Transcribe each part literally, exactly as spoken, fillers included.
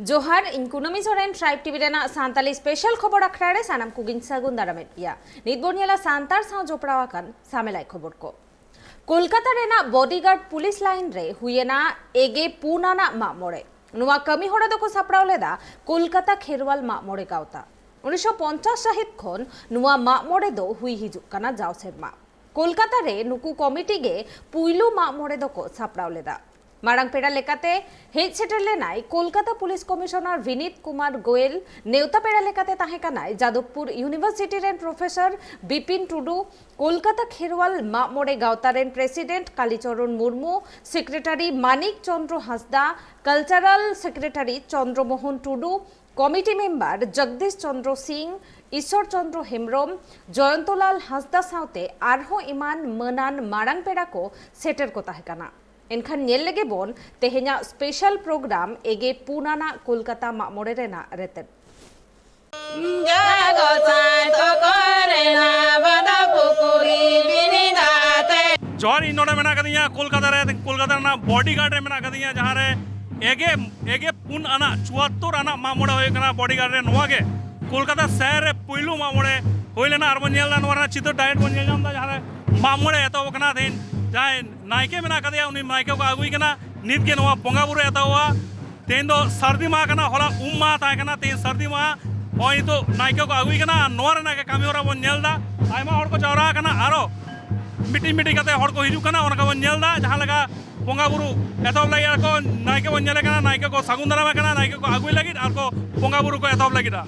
ᱡᱚᱦᱟᱨ, ᱤᱧ ᱠᱩᱱᱟᱹᱢᱤ ᱥᱚᱨᱮᱱ, ᱴᱨᱟᱭᱤᱵᱽ ᱴᱤᱵᱷᱤ ᱨᱮᱱᱟᱜ ᱥᱟᱱᱛᱟᱞᱤ ᱥᱯᱮᱥᱟᱞ ᱠᱷᱚᱵᱚᱨ ᱟᱠᱷᱲᱟ ᱨᱮ ᱥᱟᱱᱟᱢ ᱠᱚᱜᱮᱧ ᱥᱟᱹᱜᱩᱱ ᱫᱟᱨᱟᱢᱮᱫ ᱯᱮᱭᱟ᱾ ᱱᱤᱛ ᱵᱚᱱ ᱧᱮᱞᱟ ᱥᱟᱱᱛᱟᱲ ᱥᱟᱶ ᱡᱚᱯᱲᱟᱣ ᱟᱠᱟᱱ ᱥᱟᱢᱮᱞᱟᱭ ᱠᱷᱚᱵᱚᱨ ᱠᱚ᱾ ᱠᱳᱞᱠᱟᱛᱟ ᱨᱮᱱᱟᱜ ᱵᱚᱰᱤᱜᱟᱨᱰ ᱯᱩᱞᱤᱥ ᱞᱟᱭᱤᱱ ᱨᱮ ᱦᱩᱭᱮᱱᱟ ᱮᱜᱮ ᱯᱩᱱ ᱟᱱᱟᱜ ᱢᱟᱜ ᱢᱚᱬᱮ᱾ ᱱᱚᱣᱟ ᱠᱟᱹᱢᱤ ᱦᱚᱨᱟ ᱫᱚᱠᱚ ᱥᱟᱯᱲᱟᱣ ᱞᱮᱫᱟ ᱠᱳᱞᱠᱟᱛᱟ ᱠᱷᱮᱨᱣᱟᱞ ᱢᱟᱜ ᱢᱚᱬᱮ ᱜᱟᱶᱛᱟ᱾ ᱩᱱᱤᱥᱥᱚ ᱯᱚᱧᱪᱟᱥ ᱥᱟᱹᱦᱤᱛ ᱠᱷᱚᱱ ᱱᱚᱣᱟ ᱢᱟᱜ ᱢᱚᱬᱮ ᱫᱚ ᱦᱩᱭ ᱦᱤᱡᱩᱜ ᱠᱟᱱᱟ ᱡᱟᱣ ᱥᱮᱨᱢᱟ᱾ ᱠᱳᱞᱠᱟᱛᱟ ᱨᱮ ᱱᱩᱠᱩ ᱠᱚᱢᱤᱴᱤ ᱜᱮ ᱯᱩᱭᱞᱩ ᱢᱟᱜ ᱢᱚᱬᱮ ᱫᱚᱠᱚ ᱥᱟᱯᱲᱟᱣ ᱞᱮᱫᱟ᱾ ᱢᱟᱨᱟᱝ ᱯᱮᱲᱟ ᱞᱮᱠᱟᱛᱮ ᱦᱮᱡ ᱥᱮᱴᱮᱨ ᱞᱮᱱᱟᱭ ᱠᱳᱞᱠᱟᱛᱟ ᱯᱩᱞᱤᱥ ᱠᱚᱢᱤᱥᱚᱱᱟᱨ ᱵᱤᱱᱤᱛ ᱠᱩᱢᱟᱨ ᱜᱳᱭᱮᱞ, ᱱᱮᱣᱛᱟ ᱯᱮᱲᱟ ᱞᱮᱠᱟᱛᱮ ᱛᱟᱦᱮᱸ ᱠᱟᱱᱟᱭ ᱡᱟᱫᱚᱵᱽᱯᱩᱨ ᱤᱭᱩᱱᱤᱵᱷᱟᱨᱥᱤᱴᱤ ᱨᱮᱱ ᱯᱨᱚᱯᱷᱮᱥᱚᱨ ᱵᱤᱯᱤᱱ ᱴᱩᱰᱩ, ᱠᱳᱞᱠᱟᱛᱟ ᱠᱷᱮᱨᱣᱟᱞ ᱢᱟᱜ ᱢᱚᱬᱮ ᱜᱟᱶᱛᱟ ᱨᱮᱱ ᱯᱨᱮᱥᱤᱰᱮᱱᱴ ᱠᱟᱞᱤᱪᱚᱨᱚᱱ ᱢᱩᱨᱢᱩ, ᱥᱮᱠᱨᱮᱴᱟᱨᱤ ᱢᱟᱱᱤᱠ ᱪᱚᱱᱫᱨᱚ ᱦᱟᱸᱥᱫᱟ, ᱠᱟᱞᱪᱟᱨᱟᱞ ᱥᱮᱠᱨᱮᱴᱟᱨᱤ ᱪᱚᱱᱫᱨᱚ ᱢᱳᱦᱚᱱ ᱴᱩᱰᱩ, ᱠᱚᱢᱤᱴᱤ ᱢᱮᱢᱵᱟᱨ ᱡᱚᱜᱫᱤᱥ ᱪᱚᱱᱫᱨᱚ ᱥᱤᱝ, ᱤᱥᱚᱨ ᱪᱚᱱᱫᱨᱚ ᱦᱮᱢᱵᱨᱚᱢ, ᱡᱚᱭᱚᱱᱛᱚᱞᱟᱞ ᱦᱟᱸᱥᱫᱟ ᱥᱟᱶᱛᱮ ᱟᱨᱦᱚᱸ ᱮᱢᱟᱱ ᱢᱟᱹᱱᱟᱱ ᱢᱟᱨᱟᱝ ᱯᱮᱲᱟ ᱠᱚ ᱥᱮᱴᱮᱨ ᱠᱚ ᱛᱟᱦᱮᱸ ᱠᱟᱱᱟ᱾ ᱮᱱᱠᱷᱟᱱ ᱧᱮᱞ ᱞᱮᱜᱮ ᱵᱚᱱ ᱛᱮᱦᱮᱧᱟᱜ ᱥᱯᱮᱥᱟᱞ ᱯᱨᱳᱜᱨᱟᱢ ᱮᱜᱮ ᱯᱩᱱ ᱟᱱᱟᱜ ᱠᱳᱞᱠᱟᱛᱟ ᱢᱟᱜ ᱢᱚᱬᱮ ᱨᱮᱱᱟᱜ ᱨᱮᱛᱮᱫ᱾ ᱡᱟ ᱜᱚᱸᱥᱟᱭ ᱛᱚᱠᱚ ᱨᱮᱱᱟᱜ ᱵᱟᱫᱟ ᱯᱩᱠᱩᱨᱤ ᱵᱤᱱᱤᱫ ᱟᱛᱮ᱾ ᱡᱚᱦᱟᱨ, ᱤᱧ ᱱᱚᱰᱮ ᱢᱮᱱᱟᱜ ᱟᱠᱟᱫᱤᱧᱟ ᱠᱳᱞᱠᱟᱛᱟ ᱨᱮ, ᱠᱳᱞᱠᱟᱛᱟ ᱨᱮᱱᱟᱜ ᱵᱚᱰᱤᱜᱟᱨᱰ ᱨᱮ ᱢᱮᱱᱟᱜ ᱟᱠᱟᱫᱤᱧᱟ, ᱡᱟᱦᱟᱸ ᱨᱮ ᱮᱜᱮ, ᱮᱜᱮ ᱯᱩᱱ ᱟᱱᱟᱜ, ᱪᱩᱣᱟᱛᱛᱳᱨ ᱟᱱᱟᱜ ᱢᱟᱜ ᱢᱚᱬᱮ ᱦᱩᱭᱩᱜ ᱠᱟᱱᱟ ᱵᱚᱰᱤᱜᱟᱨᱰ ᱨᱮ᱾ ᱱᱚᱣᱟ ᱜᱮ ᱠᱳᱞᱠᱟᱛᱟ ᱥᱟᱦᱟᱨ ᱨᱮ ᱯᱩᱭᱞᱩ ᱢᱟᱜ ᱢᱚᱬᱮ ᱦᱩᱭ ᱞᱮᱱᱟ᱾ ᱟᱨ ᱵᱚᱱ ᱧᱮᱞ ᱮᱫᱟ ᱱᱚᱣᱟ ᱨᱮᱱᱟᱜ ᱪᱤᱛᱟᱹᱨ ᱰᱟᱭᱨᱮᱠᱴ ᱵᱚᱱ ᱧᱮᱞ ᱧᱟᱢ ᱮᱫᱟ, ᱡᱟᱦᱟᱸ ᱨᱮ ᱢᱟᱜ ᱢᱚᱬᱮ ᱮᱛᱚᱦᱚᱵ ᱟᱠᱟᱱᱟ᱾ ᱛᱮᱦᱮᱧ ᱡᱟᱦᱟᱸᱭ ᱱᱟᱭᱠᱮ ᱢᱮᱱᱟᱜ ᱟᱠᱟᱫᱮᱭᱟ, ᱩᱱᱤ ᱱᱟᱭᱠᱮ ᱠᱚ ᱟᱹᱜᱩᱭ ᱠᱟᱱᱟ᱾ ᱱᱤᱛ ᱜᱮ ᱱᱚᱣᱟ ᱵᱚᱸᱜᱟ ᱵᱩᱨᱩ ᱮᱛᱚᱦᱚᱵᱚᱜᱼᱟ᱾ ᱛᱮᱦᱮᱧ ᱫᱚ ᱥᱟᱹᱨᱫᱤ ᱢᱟᱦᱟ ᱠᱟᱱᱟ, ᱦᱚᱞᱟ ᱩᱢ ᱢᱟᱦᱟ ᱛᱟᱦᱮᱸ ᱠᱟᱱᱟ, ᱛᱮᱦᱮᱧ ᱥᱟᱹᱨᱫᱤ ᱢᱟᱦᱟ᱾ ᱱᱚᱜᱼᱚᱭ ᱱᱤᱛᱚᱜ ᱱᱟᱭᱠᱮ ᱠᱚ ᱟᱹᱜᱩᱭ ᱠᱟᱱᱟ ᱟᱨ ᱱᱚᱣᱟ ᱨᱮᱱᱟᱜ ᱜᱮ ᱠᱟᱹᱢᱤ ᱦᱚᱨᱟ ᱵᱚᱱ ᱧᱮᱞ ᱮᱫᱟ᱾ ᱟᱭᱢᱟ ᱦᱚᱲ ᱠᱚ ᱡᱟᱣᱨᱟ ᱟᱠᱟᱱᱟ, ᱟᱨᱚ ᱢᱤᱫᱴᱤᱡ ᱢᱤᱫᱴᱤᱡ ᱠᱟᱛᱮ ᱦᱚᱲ ᱠᱚ ᱦᱤᱡᱩᱜ ᱠᱟᱱᱟ, ᱚᱱᱟ ᱠᱚ ᱵᱚᱱ ᱧᱮᱞ ᱮᱫᱟ᱾ ᱡᱟᱦᱟᱸ ᱞᱮᱠᱟ ᱵᱚᱸᱜᱟ ᱵᱩᱨᱩ ᱮᱛᱚᱦᱚᱵ ᱞᱟᱹᱜᱤᱫ ᱟᱨ ᱠᱚ ᱱᱟᱭᱠᱮ ᱵᱚᱱ ᱧᱮᱞᱮ ᱠᱟᱱᱟ, ᱱᱟᱭᱠᱮ ᱠᱚ ᱥᱟᱹᱜᱩᱱ ᱫᱟᱨᱟᱢᱮ ᱠᱟᱱᱟ, ᱱᱟᱭᱠᱮ ᱠᱚ ᱟᱹᱜᱩᱭ ᱞᱟᱹᱜᱤᱫ ᱟᱨ ᱠᱚ ᱵᱚᱸᱜᱟ ᱵᱩᱨᱩ ᱠᱚ ᱮᱛᱚᱦᱚᱵ ᱞᱟᱹᱜᱤᱫᱼᱟ᱾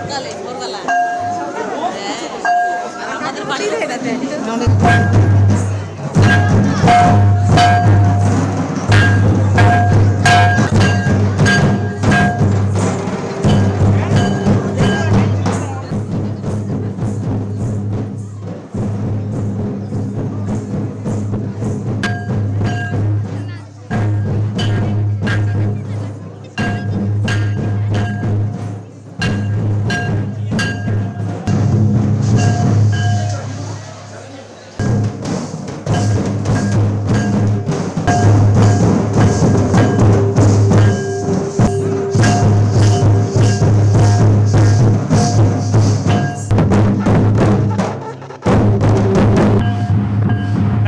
ᱚᱠᱟ ᱞᱮ ᱦᱚᱨ ᱵᱟᱞᱟ? ᱦᱮᱸ, ᱟᱨ ᱟᱢᱟᱫᱮᱨ ᱵᱟᱲᱤ ᱨᱮ᱾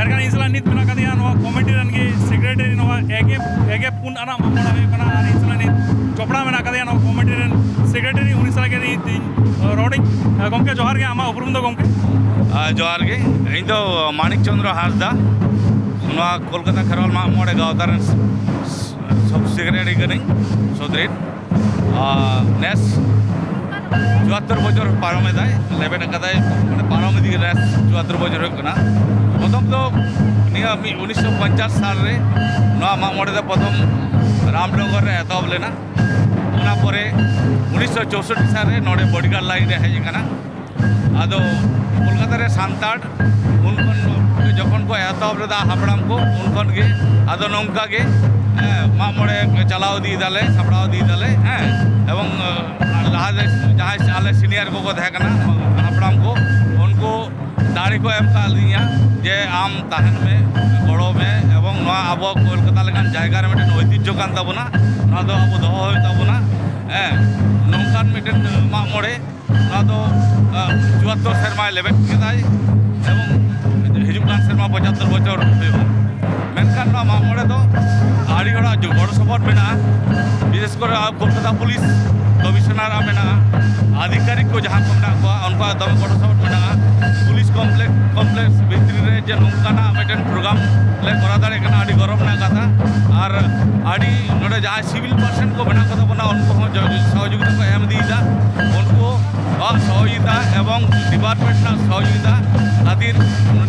ᱮᱱᱠᱷᱟᱱ ᱤᱧ ᱥᱟᱞᱟᱜ ᱱᱤᱛ ᱢᱮᱱᱟᱜ ᱟᱠᱟᱫᱮᱭᱟ ᱱᱚᱣᱟ ᱠᱚᱢᱤᱴᱤ ᱨᱮᱱ ᱜᱮ ᱥᱮᱠᱨᱮᱴᱟᱨᱤ, ᱱᱚᱣᱟ ᱮᱜᱮ, ᱮᱜᱮ ᱯᱩᱱ ᱟᱱᱟᱜ ᱢᱟᱜ ᱢᱚᱬᱮ ᱦᱩᱭᱩᱜ ᱠᱟᱱᱟ᱾ ᱟᱨ ᱤᱧ ᱥᱟᱞᱟᱜ ᱱᱤᱛ ᱡᱚᱯᱲᱟᱣ ᱢᱮᱱᱟᱜ ᱟᱠᱟᱫᱮᱭᱟ ᱱᱚᱣᱟ ᱠᱚᱢᱤᱴᱤ ᱨᱮᱱ ᱥᱮᱠᱨᱮᱴᱟᱨᱤ, ᱩᱱᱤ ᱥᱟᱞᱟᱜ ᱜᱮ ᱱᱤᱛ ᱤᱧ, ᱟ, ᱨᱚᱲᱤᱧ᱾ ᱟ, ᱜᱚᱢᱠᱮ, ᱡᱚᱦᱟᱨ ᱜᱮ᱾ ᱟᱢᱟᱜ ᱩᱯᱨᱩᱢ ᱫᱚ, ᱜᱚᱢᱠᱮ? ᱟ, ᱡᱚᱦᱟᱨ ᱜᱮ᱾ ᱤᱧ ᱫᱚ ᱢᱟᱱᱤᱠ ᱪᱚᱸᱫᱽᱨᱚ ᱦᱟᱸᱥᱫᱟ, ᱱᱚᱣᱟ ᱠᱳᱞᱠᱟᱛᱟ ᱠᱷᱮᱨᱣᱟᱞ ᱢᱟᱜ ᱢᱚᱬᱮ ᱜᱟᱶᱛᱟ ᱨᱮᱱ ᱥ-, ᱥ-, ᱥᱮᱠᱨᱮᱴᱟᱨᱤ ᱠᱟᱹᱱᱟᱹᱧ, ᱥᱚᱫᱨᱤᱱ᱾ ᱟᱨ ᱱᱮᱥ ᱪᱩᱣᱟᱛᱛᱳᱨ ᱵᱚᱪᱷᱚᱨ ᱯᱟᱨᱚᱢ ᱮᱫᱟᱭ, ᱞᱮᱵᱮᱫ ᱟᱠᱟᱫᱟᱭ, ᱢᱟᱱᱮ ᱯᱟᱨᱚᱢ ᱤᱫᱤ ᱠᱮᱫᱟᱭ, ᱪᱩᱣᱟᱛᱛᱳᱨ ᱵᱚᱪᱷᱚᱨ ᱦᱩᱭᱩᱜ ᱠᱟᱱᱟ᱾ ᱯᱨᱚᱛᱷᱚᱢ ᱫᱚ ᱱᱤᱭᱟᱹ ᱢᱤᱫ ᱩᱱᱤᱥᱥᱚ ᱯᱚᱧᱪᱟᱥ ᱥᱟᱞ ᱨᱮ ᱱᱚᱣᱟ ᱢᱟᱜ ᱢᱚᱬᱮ ᱫᱚ ᱯᱨᱚᱛᱷᱚᱢ ᱨᱟᱢᱱᱚᱜᱚᱨ ᱨᱮ ᱮᱛᱚᱦᱚᱵ ᱞᱮᱱᱟ᱾ ᱚᱱᱟ ᱯᱚᱨᱮ ᱩᱱᱤᱥᱥᱚ ᱪᱳᱥᱳᱴᱴᱤ ᱥᱟᱞ ᱨᱮ ᱱᱚᱰᱮ ᱵᱚᱰᱤᱜᱟᱨᱰ ᱞᱟᱭᱤᱱ ᱨᱮ ᱦᱮᱡ ᱟᱠᱟᱱᱟ᱾ ᱟᱫᱚ ᱠᱳᱞᱠᱟᱛᱟ ᱨᱮ ᱥᱟᱱᱛᱟᱲ ᱩᱱ ᱠᱷᱚᱱ ᱡᱚᱠᱷᱚᱱ ᱠᱚ ᱮᱛᱚᱦᱚᱵ ᱞᱮᱫᱟ ᱦᱟᱯᱲᱟᱢ ᱠᱚ, ᱩᱱ ᱠᱷᱚᱱ ᱜᱮ ᱟᱫᱚ ᱱᱚᱝᱠᱟ ᱜᱮ, ᱦᱮᱸ, ᱢᱟᱜ ᱢᱚᱬᱮ ᱪᱟᱞᱟᱣ ᱤᱫᱤᱭ ᱫᱟᱞᱮ, ᱥᱟᱯᱲᱟᱣ ᱤᱫᱤᱭ ᱫᱟᱞᱮ, ᱦᱮᱸ᱾ ᱮᱵᱚᱝ, ᱟᱸ, ᱞᱟᱦᱟ ᱨᱮ ᱡᱟᱦᱟᱸᱭ ᱟᱞᱮ ᱥᱤᱱᱤᱭᱟᱨ ᱠᱚᱠᱚ ᱛᱟᱦᱮᱸ ᱠᱟᱱᱟ, ᱦᱟᱯᱲᱟᱢ ᱠᱚ, ᱩᱱᱠᱩ ᱫᱟᱲᱮ ᱠᱚ ᱮᱢ ᱠᱟᱜ ᱞᱤᱧᱟ ᱡᱮ ᱟᱢ ᱛᱟᱦᱮᱱ ᱢᱮ, ᱜᱚᱲᱚ ᱢᱮ, ᱮᱵᱚᱝ ᱱᱚᱣᱟ ᱟᱵᱚ ᱠᱳᱞᱠᱟᱛᱟ ᱞᱮᱠᱟᱱ ᱡᱟᱭᱜᱟ ᱨᱮ ᱢᱤᱫᱴᱮᱱ ᱳᱭᱛᱤᱡᱽᱡᱷᱚ ᱠᱟᱱ ᱛᱟᱵᱚᱱᱟ, ᱱᱚᱣᱟ ᱫᱚ ᱟᱵᱚ ᱫᱚᱦᱚ ᱦᱩᱭᱩᱜ ᱛᱟᱵᱚᱱᱟ᱾ ᱦᱮᱸ, ᱱᱚᱝᱠᱟᱱ ᱢᱤᱫᱴᱮᱱ ᱢᱟᱜ ᱢᱚᱬᱮ, ᱱᱚᱣᱟ ᱫᱚ, ᱟ, ᱪᱩᱣᱟᱛᱛᱳᱨ ᱥᱮᱨᱢᱟᱭ ᱞᱮᱵᱮᱫ ᱠᱮᱫᱟᱭ ᱮᱵᱚᱝ ᱦᱤᱡᱩᱜ ᱠᱟᱱ ᱥᱮᱨᱢᱟ ᱯᱚᱸᱪᱟᱛᱛᱳᱨ ᱵᱚᱪᱷᱚᱨ ᱦᱩᱭᱩᱜᱼᱟ᱾ ᱢᱮᱱᱠᱷᱟᱱ ᱱᱚᱣᱟ ᱢᱟᱜ ᱢᱚᱬᱮ ᱫᱚ ᱟᱹᱰᱤ ᱦᱚᱲᱟᱜ ᱡᱚ-, ᱜᱚᱲᱚ ᱥᱚᱯᱚᱦᱚᱫ ᱢᱮᱱᱟᱜᱼᱟ, ᱵᱤᱥᱮᱥ ᱠᱚᱨᱮ ᱟᱵᱚ ᱠᱳᱞᱠᱟᱛᱟ ᱯᱩᱞᱤᱥ ᱠᱚᱢᱤᱥᱚᱱᱟᱨᱟᱜ ᱢᱮᱱᱟᱜᱼᱟ, ᱟᱫᱷᱤᱠᱟᱨᱤᱠ ᱠᱚ ᱡᱟᱦᱟᱸ ᱠᱚ ᱢᱮᱱᱟᱜ ᱠᱚᱣᱟ, ᱩᱱᱠᱩᱣᱟᱜ ᱫᱚᱢᱮ ᱜᱚᱲᱚ ᱥᱚᱯᱚᱦᱚᱫ ᱢᱮᱱᱟᱜᱼᱟ᱾ ᱠᱚᱢᱯᱞᱮᱠᱥ ᱠᱚᱢᱯᱞᱮᱠᱥ ᱵᱷᱤᱛᱨᱤ ᱨᱮ ᱡᱮ ᱱᱚᱝᱠᱟᱱᱟᱜ ᱢᱤᱫᱴᱮᱱ ᱯᱨᱳᱜᱨᱟᱢ ᱞᱮ ᱠᱚᱨᱟᱣ ᱫᱟᱲᱮᱭᱟᱜ ᱠᱟᱱᱟ, ᱟᱹᱰᱤ ᱜᱚᱨᱚᱵᱽ ᱨᱮᱱᱟᱜ ᱠᱟᱛᱷᱟ᱾ ᱟᱨ ᱟᱹᱰᱤ ᱱᱚᱰᱮ ᱡᱟᱦᱟᱸᱭ ᱥᱤᱵᱤᱞ ᱯᱟᱨᱥᱚᱱ ᱠᱚ ᱢᱮᱱᱟᱜ ᱠᱚᱛᱟ ᱵᱚᱱᱟ, ᱩᱱᱠᱩ ᱦᱚᱸ ᱡᱚ- ᱥᱚᱦᱚᱡᱳᱜᱤᱛᱟ ᱠᱚ ᱮᱢ ᱤᱫᱤᱭᱮᱫᱟ᱾ ᱩᱱᱠᱩᱣᱟᱜ ᱥᱚᱦᱚᱡᱳᱜᱤᱛᱟ ᱮᱵᱚᱝ ᱰᱤᱯᱟᱨᱴᱢᱮᱱᱴ ᱨᱮᱱᱟᱜ ᱥᱚᱦᱚᱡᱳᱜᱤᱛᱟ ᱠᱷᱟᱹᱛᱤᱨ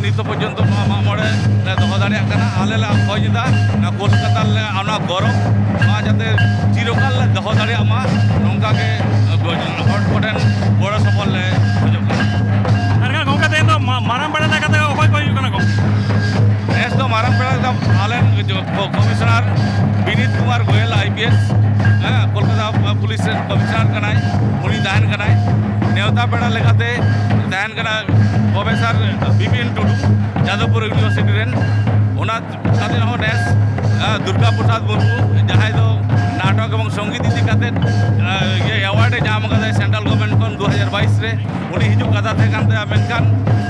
ᱱᱤᱛᱚᱜ ᱯᱚᱨᱡᱚᱱᱛᱚ ᱱᱚᱣᱟ ᱢᱟᱜ ᱢᱚᱬᱮ ᱞᱮ ᱫᱚᱦᱚ ᱫᱟᱲᱮᱭᱟᱜ ᱠᱟᱱᱟ᱾ ᱟᱞᱮ ᱞᱮ ᱠᱷᱚᱡᱽ ᱮᱫᱟ ᱱᱚᱣᱟ ᱠᱳᱞᱠᱟᱛᱟ ᱨᱮ ᱚᱱᱟ ᱜᱚᱨᱚᱵᱽ ᱱᱚᱣᱟ ᱡᱟᱛᱮ ᱪᱤᱨᱚᱠᱟᱞ ᱞᱮ ᱫᱚᱦᱚ ᱫᱟᱲᱮᱭᱟᱜ ᱢᱟ, ᱱᱚᱝᱠᱟ ᱜᱮ ᱦᱚᱲ ᱠᱚᱴᱷᱮᱱ ᱜᱚᱲᱚ ᱥᱚᱯᱚᱦᱚᱫ ᱞᱮ ᱠᱷᱚᱡᱚᱜ ᱠᱟᱱᱟ᱾ ᱢᱮᱱᱠᱷᱟᱱ ᱜᱚᱢᱠᱮ, ᱛᱮᱦᱮᱧ ᱫᱚ ᱢᱟ- ᱢᱟᱨᱟᱝ ᱯᱮᱲᱟ ᱞᱮᱠᱟᱛᱮ ᱚᱠᱚᱭ ᱠᱚ ᱦᱤᱡᱩᱜ ᱠᱟᱱᱟ ᱜᱚᱢᱠᱮ? ᱱᱮᱥ ᱫᱚ ᱢᱟᱨᱟᱝ ᱯᱮᱲᱟ ᱞᱮᱠᱟ ᱟᱞᱮ commissioner Binit Kumar Goyal, I P S, ᱦᱮᱸ, ᱠᱳᱞᱠᱟᱛᱟ ᱯᱩᱞᱤᱥ ᱨᱮᱱ ᱠᱚᱢᱤᱥᱚᱱᱟᱨ ᱠᱟᱱᱟᱭ, ᱩᱱᱤ ᱛᱟᱦᱮᱱ ᱠᱟᱱᱟᱭ᱾ ᱱᱮᱣᱛᱟ ᱯᱮᱲᱟ ᱞᱮᱠᱟᱛᱮ ᱛᱟᱦᱮᱱ ᱠᱟᱱᱟ ᱯᱨᱚᱯᱷᱮᱥᱚᱨ ᱵᱤᱯᱤᱱ ᱴᱩᱰᱩ, ᱡᱟᱫᱚᱵᱯᱩᱨ ᱤᱭᱩᱱᱤᱵᱷᱟᱨᱥᱤᱴᱤ ᱨᱮᱱ᱾ ᱚᱱᱟ ᱠᱟᱛᱮ ᱦᱚᱸ ᱱᱮᱥ, ᱟᱸ, ᱫᱩᱨᱜᱟ ᱯᱨᱚᱥᱟᱫᱽ ᱢᱩᱨᱢᱩ, ᱡᱟᱦᱟᱸᱭ ᱫᱚ ᱱᱟᱴᱚᱠ ᱮᱵᱚᱝ ᱥᱚᱝᱜᱤᱛ ᱤᱫᱤ ᱠᱟᱛᱮ, ᱟᱸ, ᱤᱭᱟᱹ ᱮᱣᱟᱨᱰ ᱮ ᱧᱟᱢ ᱟᱠᱟᱫᱟᱭ ᱥᱮᱱᱴᱨᱟᱞ ᱜᱚᱵᱷᱚᱨᱱᱢᱮᱱᱴ ᱠᱷᱚᱱ ᱫᱩ ᱦᱟᱡᱟᱨ ᱵᱟᱭᱤᱥ ᱨᱮ᱾ ᱩᱱᱤ ᱦᱤᱡᱩᱜ ᱠᱟᱛᱷᱟ ᱛᱟᱦᱮᱸ ᱠᱟᱱ ᱛᱟᱭᱟ, ᱢᱮᱱᱠᱷᱟᱱ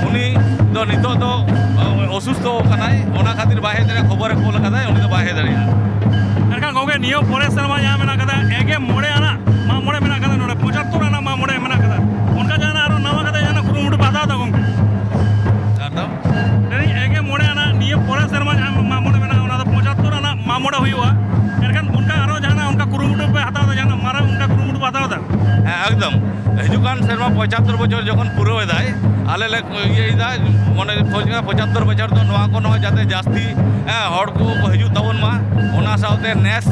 ᱩᱱᱤ ᱫᱚ ᱱᱤᱛᱚᱜ ᱫᱚ, ᱟᱸ, ᱚᱥᱩᱥᱛᱷᱚ ᱠᱟᱱᱟᱭ, ᱚᱱᱟ ᱠᱷᱟᱹᱛᱤᱨ ᱵᱟᱭ ᱦᱮᱡ ᱫᱟᱲᱮᱭᱟᱜᱼᱟ᱾ ᱠᱷᱚᱵᱚᱨᱮ ᱠᱳᱞ ᱟᱠᱟᱫᱟᱭ, ᱩᱱᱤ ᱫᱚ ᱵᱟᱭ ᱦᱮᱡ ᱫᱟᱲᱮᱭᱟᱜᱼᱟ᱾ ᱢᱮᱱᱠᱷᱟᱱ ᱜᱚᱢᱠᱮ, ᱱᱤᱭᱟᱹ ᱯᱚᱨᱮ ᱥᱮᱨᱢᱟ ᱡᱟᱦᱟᱸ ᱢᱮᱱᱟᱜ ᱠᱟᱫᱟ, ᱮᱜᱮ ᱢᱚᱬᱮ ᱟᱱᱟᱜ ᱢᱟᱜ ᱢᱚᱬᱮ ᱢᱮᱱᱟᱜ ᱠᱟᱫᱟ, ᱱᱚᱰᱮ ᱯᱚᱸᱪᱟᱛᱛᱳᱨ ᱟᱱᱟᱜ ᱢᱟᱜ ᱢᱚᱬᱮ ᱢᱮᱱᱟᱜ ᱠᱟᱫᱟ, ᱚᱱᱠᱟ ᱡᱟᱦᱟᱱᱟᱜ ᱟᱨᱚ ᱱᱟᱣᱟ ᱠᱟᱛᱮ ᱡᱟᱦᱟᱱᱟᱜ ᱠᱩᱨᱩᱢᱩᱴᱩ ᱯᱮ ᱦᱟᱛᱟᱣ ᱮᱫᱟ ᱜᱚᱢᱠᱮ? ᱟᱨ ᱫᱚ ᱞᱟᱹᱭᱫᱟᱹᱧ, ᱮᱜᱮ ᱢᱚᱬᱮ ᱟᱱᱟᱜ ᱱᱤᱭᱟᱹ ᱯᱚᱨᱮ ᱥᱮᱨᱢᱟ ᱡᱟᱦᱟᱸ ᱢᱟᱜ ᱢᱚᱬᱮ ᱢᱮᱱᱟᱜᱼᱟ, ᱚᱱᱟ ᱫᱚ ᱯᱚᱸᱪᱟᱛᱛᱳᱨ ᱟᱱᱟᱜ ᱢᱟᱜ ᱢᱚᱬᱮ ᱦᱩᱭᱩᱜᱼᱟ᱾ ᱮᱱᱠᱷᱟᱱ ᱚᱱᱠᱟ ᱟᱨᱚ ᱡᱟᱦᱟᱱᱟᱜ ᱚᱱᱠᱟ ᱠᱩᱨᱩᱢᱩᱴᱩ ᱯᱮ ᱦᱟᱛᱟᱣ ᱮᱫᱟ, ᱡᱟᱦᱟᱱᱟᱜ ᱢᱟᱨᱟᱝ ᱚᱱᱠᱟ ᱠᱩᱨᱩᱢᱩᱴᱩ ᱯᱮ ᱦᱟᱛᱟᱣ ᱮᱫᱟ? ᱦᱮᱸ, ᱮᱠᱫᱚᱢ᱾ ᱦᱤᱡᱩᱜ ᱠᱟᱱ ᱥᱮᱨᱢᱟ ᱯᱚᱸᱪᱟᱛᱛᱳᱨ ᱵᱚᱪᱷᱚᱨ ᱡᱚᱠᱷᱚᱱ ᱯᱩᱨᱟᱹᱣ ᱮᱫᱟᱭ, ᱟᱞᱮ ᱞᱮ ᱤᱭᱟᱹᱭᱮᱫᱟ, ᱢᱚᱱᱮ ᱯᱚᱸᱪᱟᱛᱛᱳᱨ ᱵᱚᱪᱷᱚᱨ ᱫᱚ ᱱᱚᱣᱟ ᱠᱚ ᱱᱚᱣᱟ ᱡᱟᱛᱮ ᱡᱟᱹᱥᱛᱤ, ᱦᱮᱸ, ᱦᱚᱲ ᱠᱚ ᱠᱚ ᱦᱤᱡᱩᱜ ᱛᱟᱵᱚᱱ ᱢᱟ᱾ ᱚᱱᱟ ᱥᱟᱶᱛᱮ ᱱᱮᱥ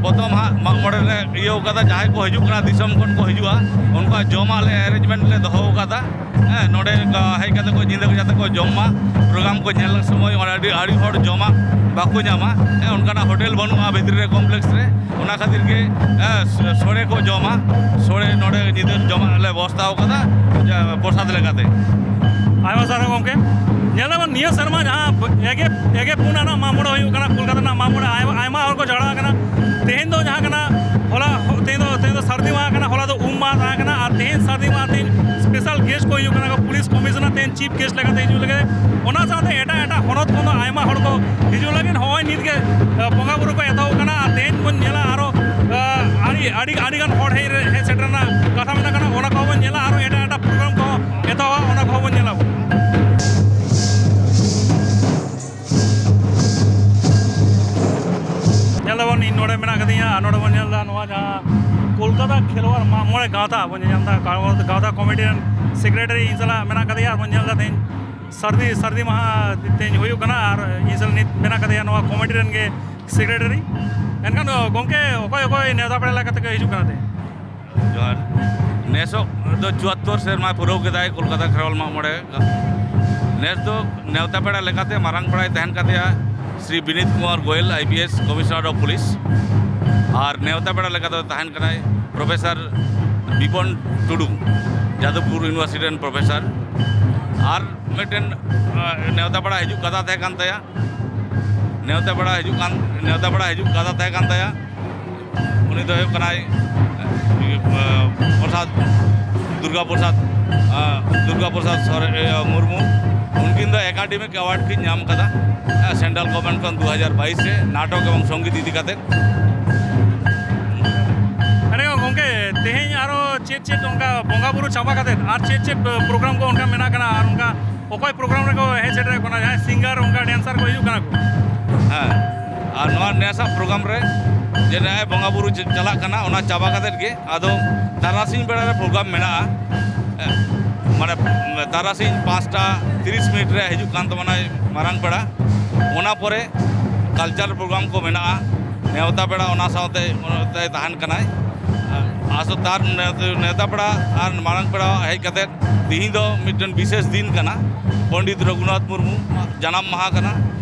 ᱯᱨᱚᱛᱷᱚᱢ ᱦᱟᱸᱜ ᱢᱟᱜ ᱢᱚᱬᱮ ᱞᱮ ᱤᱭᱟᱹᱣ ᱠᱟᱫᱟ, ᱡᱟᱦᱟᱸᱭ ᱠᱚ ᱦᱤᱡᱩᱜ ᱠᱟᱱᱟ, ᱫᱤᱥᱚᱢ ᱠᱷᱚᱱ ᱠᱚ ᱦᱤᱡᱩᱜᱼᱟ, ᱩᱱᱠᱩᱣᱟᱜ ᱡᱚᱢᱟᱜ ᱞᱮ ᱮᱨᱮᱧᱡᱽᱢᱮᱱᱴ ᱞᱮ ᱫᱚᱦᱚ ᱟᱠᱟᱫᱟ᱾ ᱦᱮᱸ, ᱱᱚᱰᱮ ᱦᱮᱡ ᱠᱟᱛᱮ ᱠᱚ ᱧᱤᱫᱟᱹ ᱠᱚ ᱡᱟᱛᱮ ᱠᱚ ᱡᱚᱢ ᱢᱟ, ᱯᱨᱳᱜᱨᱟᱢ ᱠᱚ ᱧᱮᱞ ᱥᱚᱢᱚᱭ ᱚᱸᱰᱮ ᱟᱹᱰᱤ, ᱟᱹᱰᱤ ᱦᱚᱲ ᱡᱚᱢᱟᱜ ᱵᱟᱠᱚ ᱧᱟᱢᱟ᱾ ᱦᱮᱸ, ᱚᱱᱠᱟᱱᱟᱜ ᱦᱳᱴᱮᱞ ᱵᱟᱹᱱᱩᱜᱼᱟ ᱵᱷᱤᱛᱨᱤ ᱨᱮ, ᱠᱚᱢᱯᱞᱮᱠᱥ ᱨᱮ᱾ ᱚᱱᱟ ᱠᱷᱟᱹᱛᱤᱨ ᱜᱮ, ᱦᱮᱸ, ᱥᱚᱲᱮ ᱠᱚ ᱡᱚᱢᱟ, ᱥᱚᱲᱮ ᱱᱚᱰᱮ ᱧᱤᱫᱟᱹ ᱡᱚᱢᱟᱜ ᱞᱮ ᱵᱮᱵᱚᱥᱛᱷᱟ ᱟᱠᱟᱫᱟ, ᱡᱟ, ᱯᱨᱚᱥᱟᱫ ᱞᱮᱠᱟᱛᱮ᱾ ᱟᱭᱢᱟ ᱥᱟᱨᱦᱟᱣ ᱜᱚᱢᱠᱮ᱾ ᱧᱮᱞ ᱟᱵᱚᱱ ᱱᱤᱭᱟᱹ ᱥᱮᱨᱢᱟ ᱡᱟᱦᱟᱸ ᱮᱜᱮ, ᱮᱜᱮ ᱯᱩᱱ ᱟᱱᱟᱜ ᱢᱟᱜ ᱢᱚᱬᱮ ᱦᱩᱭᱩᱜ ᱠᱟᱱᱟ ᱠᱳᱞᱠᱟᱛᱟ ᱨᱮᱱᱟᱜ ᱢᱟᱜ ᱢᱚᱬᱮ, ᱟᱭᱢᱟ, ᱟᱭᱢᱟ ᱦᱚᱲ ᱠᱚ ᱡᱷᱟᱲᱟ ᱟᱠᱟᱱᱟ᱾ ᱛᱮᱦᱮᱧ ᱫᱚ ᱡᱟᱦᱟᱸ ᱠᱟᱱᱟ, ᱦᱚᱞᱟ, ᱛᱮᱦᱮᱧ ᱫᱚ, ᱛᱮᱦᱮᱧ ᱫᱚ ᱥᱟᱹᱨᱫᱤ ᱢᱟᱦᱟ ᱠᱟᱱᱟ, ᱦᱚᱞᱟ ᱫᱚ ᱩᱢ ᱢᱟᱦᱟ ᱛᱟᱦᱮᱸ ᱠᱟᱱᱟ, ᱟᱨ ᱛᱮᱦᱮᱧ ᱥᱟᱹᱨᱫᱤ ᱢᱟᱦᱟ, ᱛᱮᱦᱮᱧ ᱥᱯᱮᱥᱟᱞ ᱜᱮᱥᱴ ᱠᱚ ᱦᱤᱡᱩᱜ ᱠᱟᱱᱟ ᱠᱚ, ᱯᱩᱞᱤᱥ ᱠᱚᱢᱤᱥᱚᱱᱟᱨ ᱛᱮᱦᱮᱧ ᱪᱤᱯ ᱜᱮᱥᱴ ᱞᱮᱠᱟᱛᱮ ᱦᱤᱡᱩᱜ ᱞᱟᱹᱜᱤᱫ᱾ ᱚᱱᱟ ᱥᱟᱶᱛᱮ ᱮᱴᱟᱜ ᱮᱴᱟᱜ ᱦᱚᱱᱚᱛ ᱠᱷᱚᱱ ᱫᱚ ᱟᱭᱢᱟ ᱦᱚᱲ ᱠᱚ ᱦᱤᱡᱩᱜ ᱞᱟᱹᱜᱤᱫ᱾ ᱱᱚᱜᱼᱚᱭ ᱱᱤᱛ ᱜᱮ, ᱟᱸ, ᱵᱚᱸᱜᱟ ᱵᱩᱨᱩ ᱠᱚ ᱮᱛᱚᱦᱚᱵ ᱠᱟᱱᱟ, ᱟᱨ ᱛᱮᱦᱮᱧ ᱵᱚᱱ ᱧᱮᱞᱟ ᱟᱨᱚ, ᱟᱸ, ᱟᱹᱰᱤ, ᱟᱹᱰᱤ, ᱟᱹᱰᱤ ᱜᱟᱱ ᱦᱚᱲ ᱦᱮᱡ ᱨᱮ, ᱦᱮᱡ ᱥᱮᱴᱮᱨ ᱨᱮᱱᱟᱜ ᱠᱟᱛᱷᱟ ᱢᱮᱱᱟᱜ ᱠᱟᱱᱟ᱾ ᱚᱱᱟ ᱠᱚᱦᱚᱸ ᱵᱚᱱ ᱧᱮᱞᱟ, ᱟᱨᱚ ᱮᱴᱟᱜ ᱮᱴᱟᱜ ᱯᱨᱳᱜᱨᱟᱢ ᱠᱚᱦᱚᱸ ᱮᱛᱚᱦᱚᱵᱟ, ᱚᱱᱟ ᱠᱚᱦᱚᱸ ᱵᱚᱱ ᱧᱮᱞᱟ ᱵᱚᱱ᱾ ᱟᱨ ᱱᱚᱰᱮ ᱵᱚᱱ ᱧᱮᱞ ᱮᱫᱟ ᱱᱚᱣᱟ ᱡᱟᱦᱟᱸ ᱠᱳᱞᱠᱟᱛᱟ ᱠᱷᱮᱞᱣᱟᱲ ᱢᱟᱜ ᱢᱚᱬᱮ ᱜᱟᱶᱛᱟ ᱵᱚᱱ ᱧᱮᱞ ᱮᱫᱟ, ᱜᱟᱶ- ᱜᱟᱶᱛᱟ ᱠᱚᱢᱤᱴᱤ ᱨᱮᱱ ᱥᱮᱠᱨᱮᱴᱟᱨᱤ ᱤᱧ ᱥᱟᱞᱟᱜ ᱢᱮᱱᱟᱜ ᱠᱟᱫᱮᱭᱟ᱾ ᱟᱨ ᱵᱚᱱ ᱧᱮᱞ ᱮᱫᱟ ᱛᱮᱦᱮᱧ ᱥᱟᱹᱨᱫᱤ, ᱥᱟᱹᱨᱫᱤ ᱢᱟᱦᱟ ᱛᱮᱦᱮᱧ ᱦᱩᱭᱩᱜ ᱠᱟᱱᱟ᱾ ᱟᱨ ᱤᱧ ᱥᱟᱞᱟᱜ ᱱᱤᱛ ᱢᱮᱱᱟᱜ ᱠᱟᱫᱮᱭᱟ ᱱᱚᱣᱟ ᱠᱚᱢᱤᱴᱤ ᱨᱮᱱ ᱜᱮ ᱥᱮᱠᱨᱮᱴᱟᱨᱤ᱾ ᱮᱱᱠᱷᱟᱱ ᱜᱚᱢᱠᱮ, ᱚᱠᱚᱭ ᱚᱠᱚᱭ ᱱᱮᱣᱛᱟ ᱯᱮᱲᱟ ᱞᱮᱠᱟ ᱛᱮᱠᱚ ᱦᱤᱡᱩᱜ ᱠᱟᱱᱟ ᱛᱮᱦᱮᱧ? ᱡᱚᱦᱟᱨ᱾ ᱱᱮᱥᱚᱜ ᱫᱚ ᱪᱩᱣᱟᱛᱛᱳᱨ ᱥᱮᱨᱢᱟ ᱯᱩᱨᱟᱹᱣ ᱠᱮᱫᱟᱭ ᱠᱳᱞᱠᱟᱛᱟ ᱠᱷᱮᱨᱣᱟᱞ ᱢᱟᱜ ᱢᱚᱬᱮ᱾ ᱱᱮᱥ ᱫᱚ ᱱᱮᱣᱛᱟ ᱯᱮᱲᱟ ᱞᱮᱠᱟᱛᱮ ᱢᱟᱨᱟᱝ ᱯᱮᱲᱟᱭ ᱛᱟᱦᱮᱱ ᱠᱟᱱ ᱛᱟᱭᱟ Shri Binit Kumar Goyal, I P S Commissioner of Police, ᱟᱨ ᱱᱮᱣᱛᱟ ᱯᱮᱲᱟ ᱞᱮᱠᱟᱛᱮ ᱛᱟᱦᱮᱱ ᱠᱟᱱᱟᱭ ᱯᱨᱚᱯᱷᱮᱥᱚᱨ ᱵᱤᱯᱚᱱ ᱴᱩᱰᱩ, ᱡᱟᱫᱚᱵᱯᱩᱨ ᱤᱭᱩᱱᱤᱵᱷᱟᱨᱥᱤᱴᱤ ᱨᱮᱱ ᱯᱨᱚᱯᱷᱮᱥᱚᱨ, ᱟᱨ ᱢᱤᱫᱴᱮᱱ, ᱟᱸ, ᱱᱮᱣᱛᱟ ᱯᱮᱲᱟ ᱦᱤᱡᱩᱜ ᱠᱟᱛᱷᱟ ᱛᱟᱦᱮᱸ ᱠᱟᱱ ᱛᱟᱭᱟ, ᱱᱮᱣᱛᱟ ᱯᱮᱲᱟ ᱦᱤᱡᱩᱜ ᱠᱟᱱ, ᱱᱮᱣᱛᱟ ᱯᱮᱲᱟ ᱦᱤᱡᱩᱜ ᱠᱟᱛᱷᱟ ᱛᱟᱦᱮᱸ ᱠᱟᱱ ᱛᱟᱭᱟ᱾ ᱩᱱᱤ ᱫᱚ ᱦᱩᱭᱩᱜ ᱠᱟᱱᱟᱭ, ᱤᱭᱟᱹ, ᱯᱨᱚᱥᱟᱫᱽ, ᱫᱩᱨᱜᱟ ᱯᱨᱚᱥᱟᱫᱽ, ᱟᱸ, ᱫᱩᱨᱜᱟ ᱯᱨᱚᱥᱟᱫᱽ ᱥᱚᱨᱮ-, ᱤᱭᱟᱹ, ᱢᱩᱨᱢᱩ᱾ ᱩᱱᱠᱤᱱ ᱫᱚ ᱮᱠᱟᱰᱮᱢᱤᱠ ᱮᱣᱟᱨᱰ ᱠᱤᱱ ᱧᱟᱢ ᱠᱟᱫᱟ, ᱟᱸ, ᱥᱮᱱᱴᱨᱟᱞ ᱜᱚᱵᱷᱚᱨᱱᱢᱮᱱᱴ ᱠᱷᱚᱱ ᱫᱩ ᱦᱟᱡᱟᱨ ᱵᱟᱭᱤᱥ ᱨᱮ ᱱᱟᱴᱚᱠ ᱮᱵᱚᱝ ᱥᱚᱝᱜᱤᱛ ᱤᱫᱤ ᱠᱟᱛᱮ᱾ ᱟᱨᱮ ᱜᱚᱢᱠᱮ, ᱛᱮᱦᱮᱧ ᱟᱨᱚ ᱪᱮᱫ ᱪᱮᱫ ᱚᱱᱠᱟ ᱵᱚᱸᱜᱟ ᱵᱩᱨᱩ ᱪᱟᱵᱟ ᱠᱟᱛᱮ ᱟᱨ ᱪᱮᱫ ᱪᱮᱫ ᱯᱨᱳᱜᱨᱟᱢ ᱠᱚ ᱚᱱᱠᱟ ᱢᱮᱱᱟᱜ ᱠᱟᱱᱟ? ᱟᱨ ᱚᱱᱠᱟ ᱚᱠᱚᱭ ᱯᱨᱳᱜᱨᱟᱢ ᱨᱮᱠᱚ ᱦᱮᱡ ᱥᱮᱴᱮᱨᱚᱜ ᱠᱟᱱᱟ? ᱡᱟᱦᱟᱸᱭ ᱥᱤᱝᱜᱟᱨ, ᱚᱱᱠᱟ ᱰᱮᱱᱥᱟᱨ ᱠᱚ ᱦᱤᱡᱩᱜ ᱠᱟᱱᱟ ᱠᱚ? ᱦᱮᱸ, ᱟᱨ ᱱᱚᱣᱟ ᱱᱮᱥᱟᱜ ᱯᱨᱳᱜᱨᱟᱢ ᱨᱮ ᱡᱮ ᱱᱚᱜᱼᱚᱭ ᱵᱚᱸᱜᱟ ᱵᱩᱨᱩ ᱪ-, ᱪᱟᱞᱟᱜ ᱠᱟᱱᱟ, ᱚᱱᱟ ᱪᱟᱵᱟ ᱠᱟᱛᱮᱫ ᱜᱮ ᱟᱫᱚ ᱛᱟᱨᱟᱥᱤᱧ ᱵᱮᱲᱟ ᱨᱮ ᱯᱨᱳᱜᱨᱟᱢ ᱢᱮᱱᱟᱜᱼᱟ᱾ ᱦᱮᱸ, ᱢᱟᱱᱮ ᱛᱟᱨᱟᱥᱤᱧ ᱯᱟᱸᱪᱴᱟ ᱛᱤᱨᱤᱥ ᱢᱤᱱᱤᱴ ᱨᱮ ᱦᱤᱡᱩᱜ ᱠᱟᱱ ᱛᱟᱵᱚᱱᱟᱭ ᱢᱟᱨᱟᱝ ᱯᱮᱲᱟ᱾ ᱚᱱᱟ ᱯᱚᱨᱮ ᱠᱟᱞᱪᱟᱨ ᱯᱨᱳᱜᱨᱟᱢ ᱠᱚ ᱢᱮᱱᱟᱜᱼᱟ᱾ ᱱᱮᱣᱛᱟ ᱯᱮᱲᱟ ᱚᱱᱟ ᱥᱟᱶᱛᱮ ᱛᱟᱦᱮᱱ ᱠᱟᱱᱟᱭ᱾ ᱟᱥᱚ ᱛᱟᱨ ᱱᱮᱣᱛᱟ ᱯᱮᱲᱟ ᱟᱨ ᱢᱟᱨᱟᱝ ᱯᱮᱲᱟ ᱦᱮᱡ ᱠᱟᱛᱮᱫ ᱛᱤᱦᱤᱧ ᱫᱚ ᱢᱤᱫᱴᱮᱱ ᱵᱤᱥᱮᱥ ᱫᱤᱱ ᱠᱟᱱᱟ, ᱯᱚᱱᱰᱤᱛ ᱨᱚᱜᱷᱩᱱᱟᱛᱷ ᱢᱩᱨᱢᱩ ᱡᱟᱱᱟᱢ ᱢᱟᱦᱟ ᱠᱟᱱᱟ᱾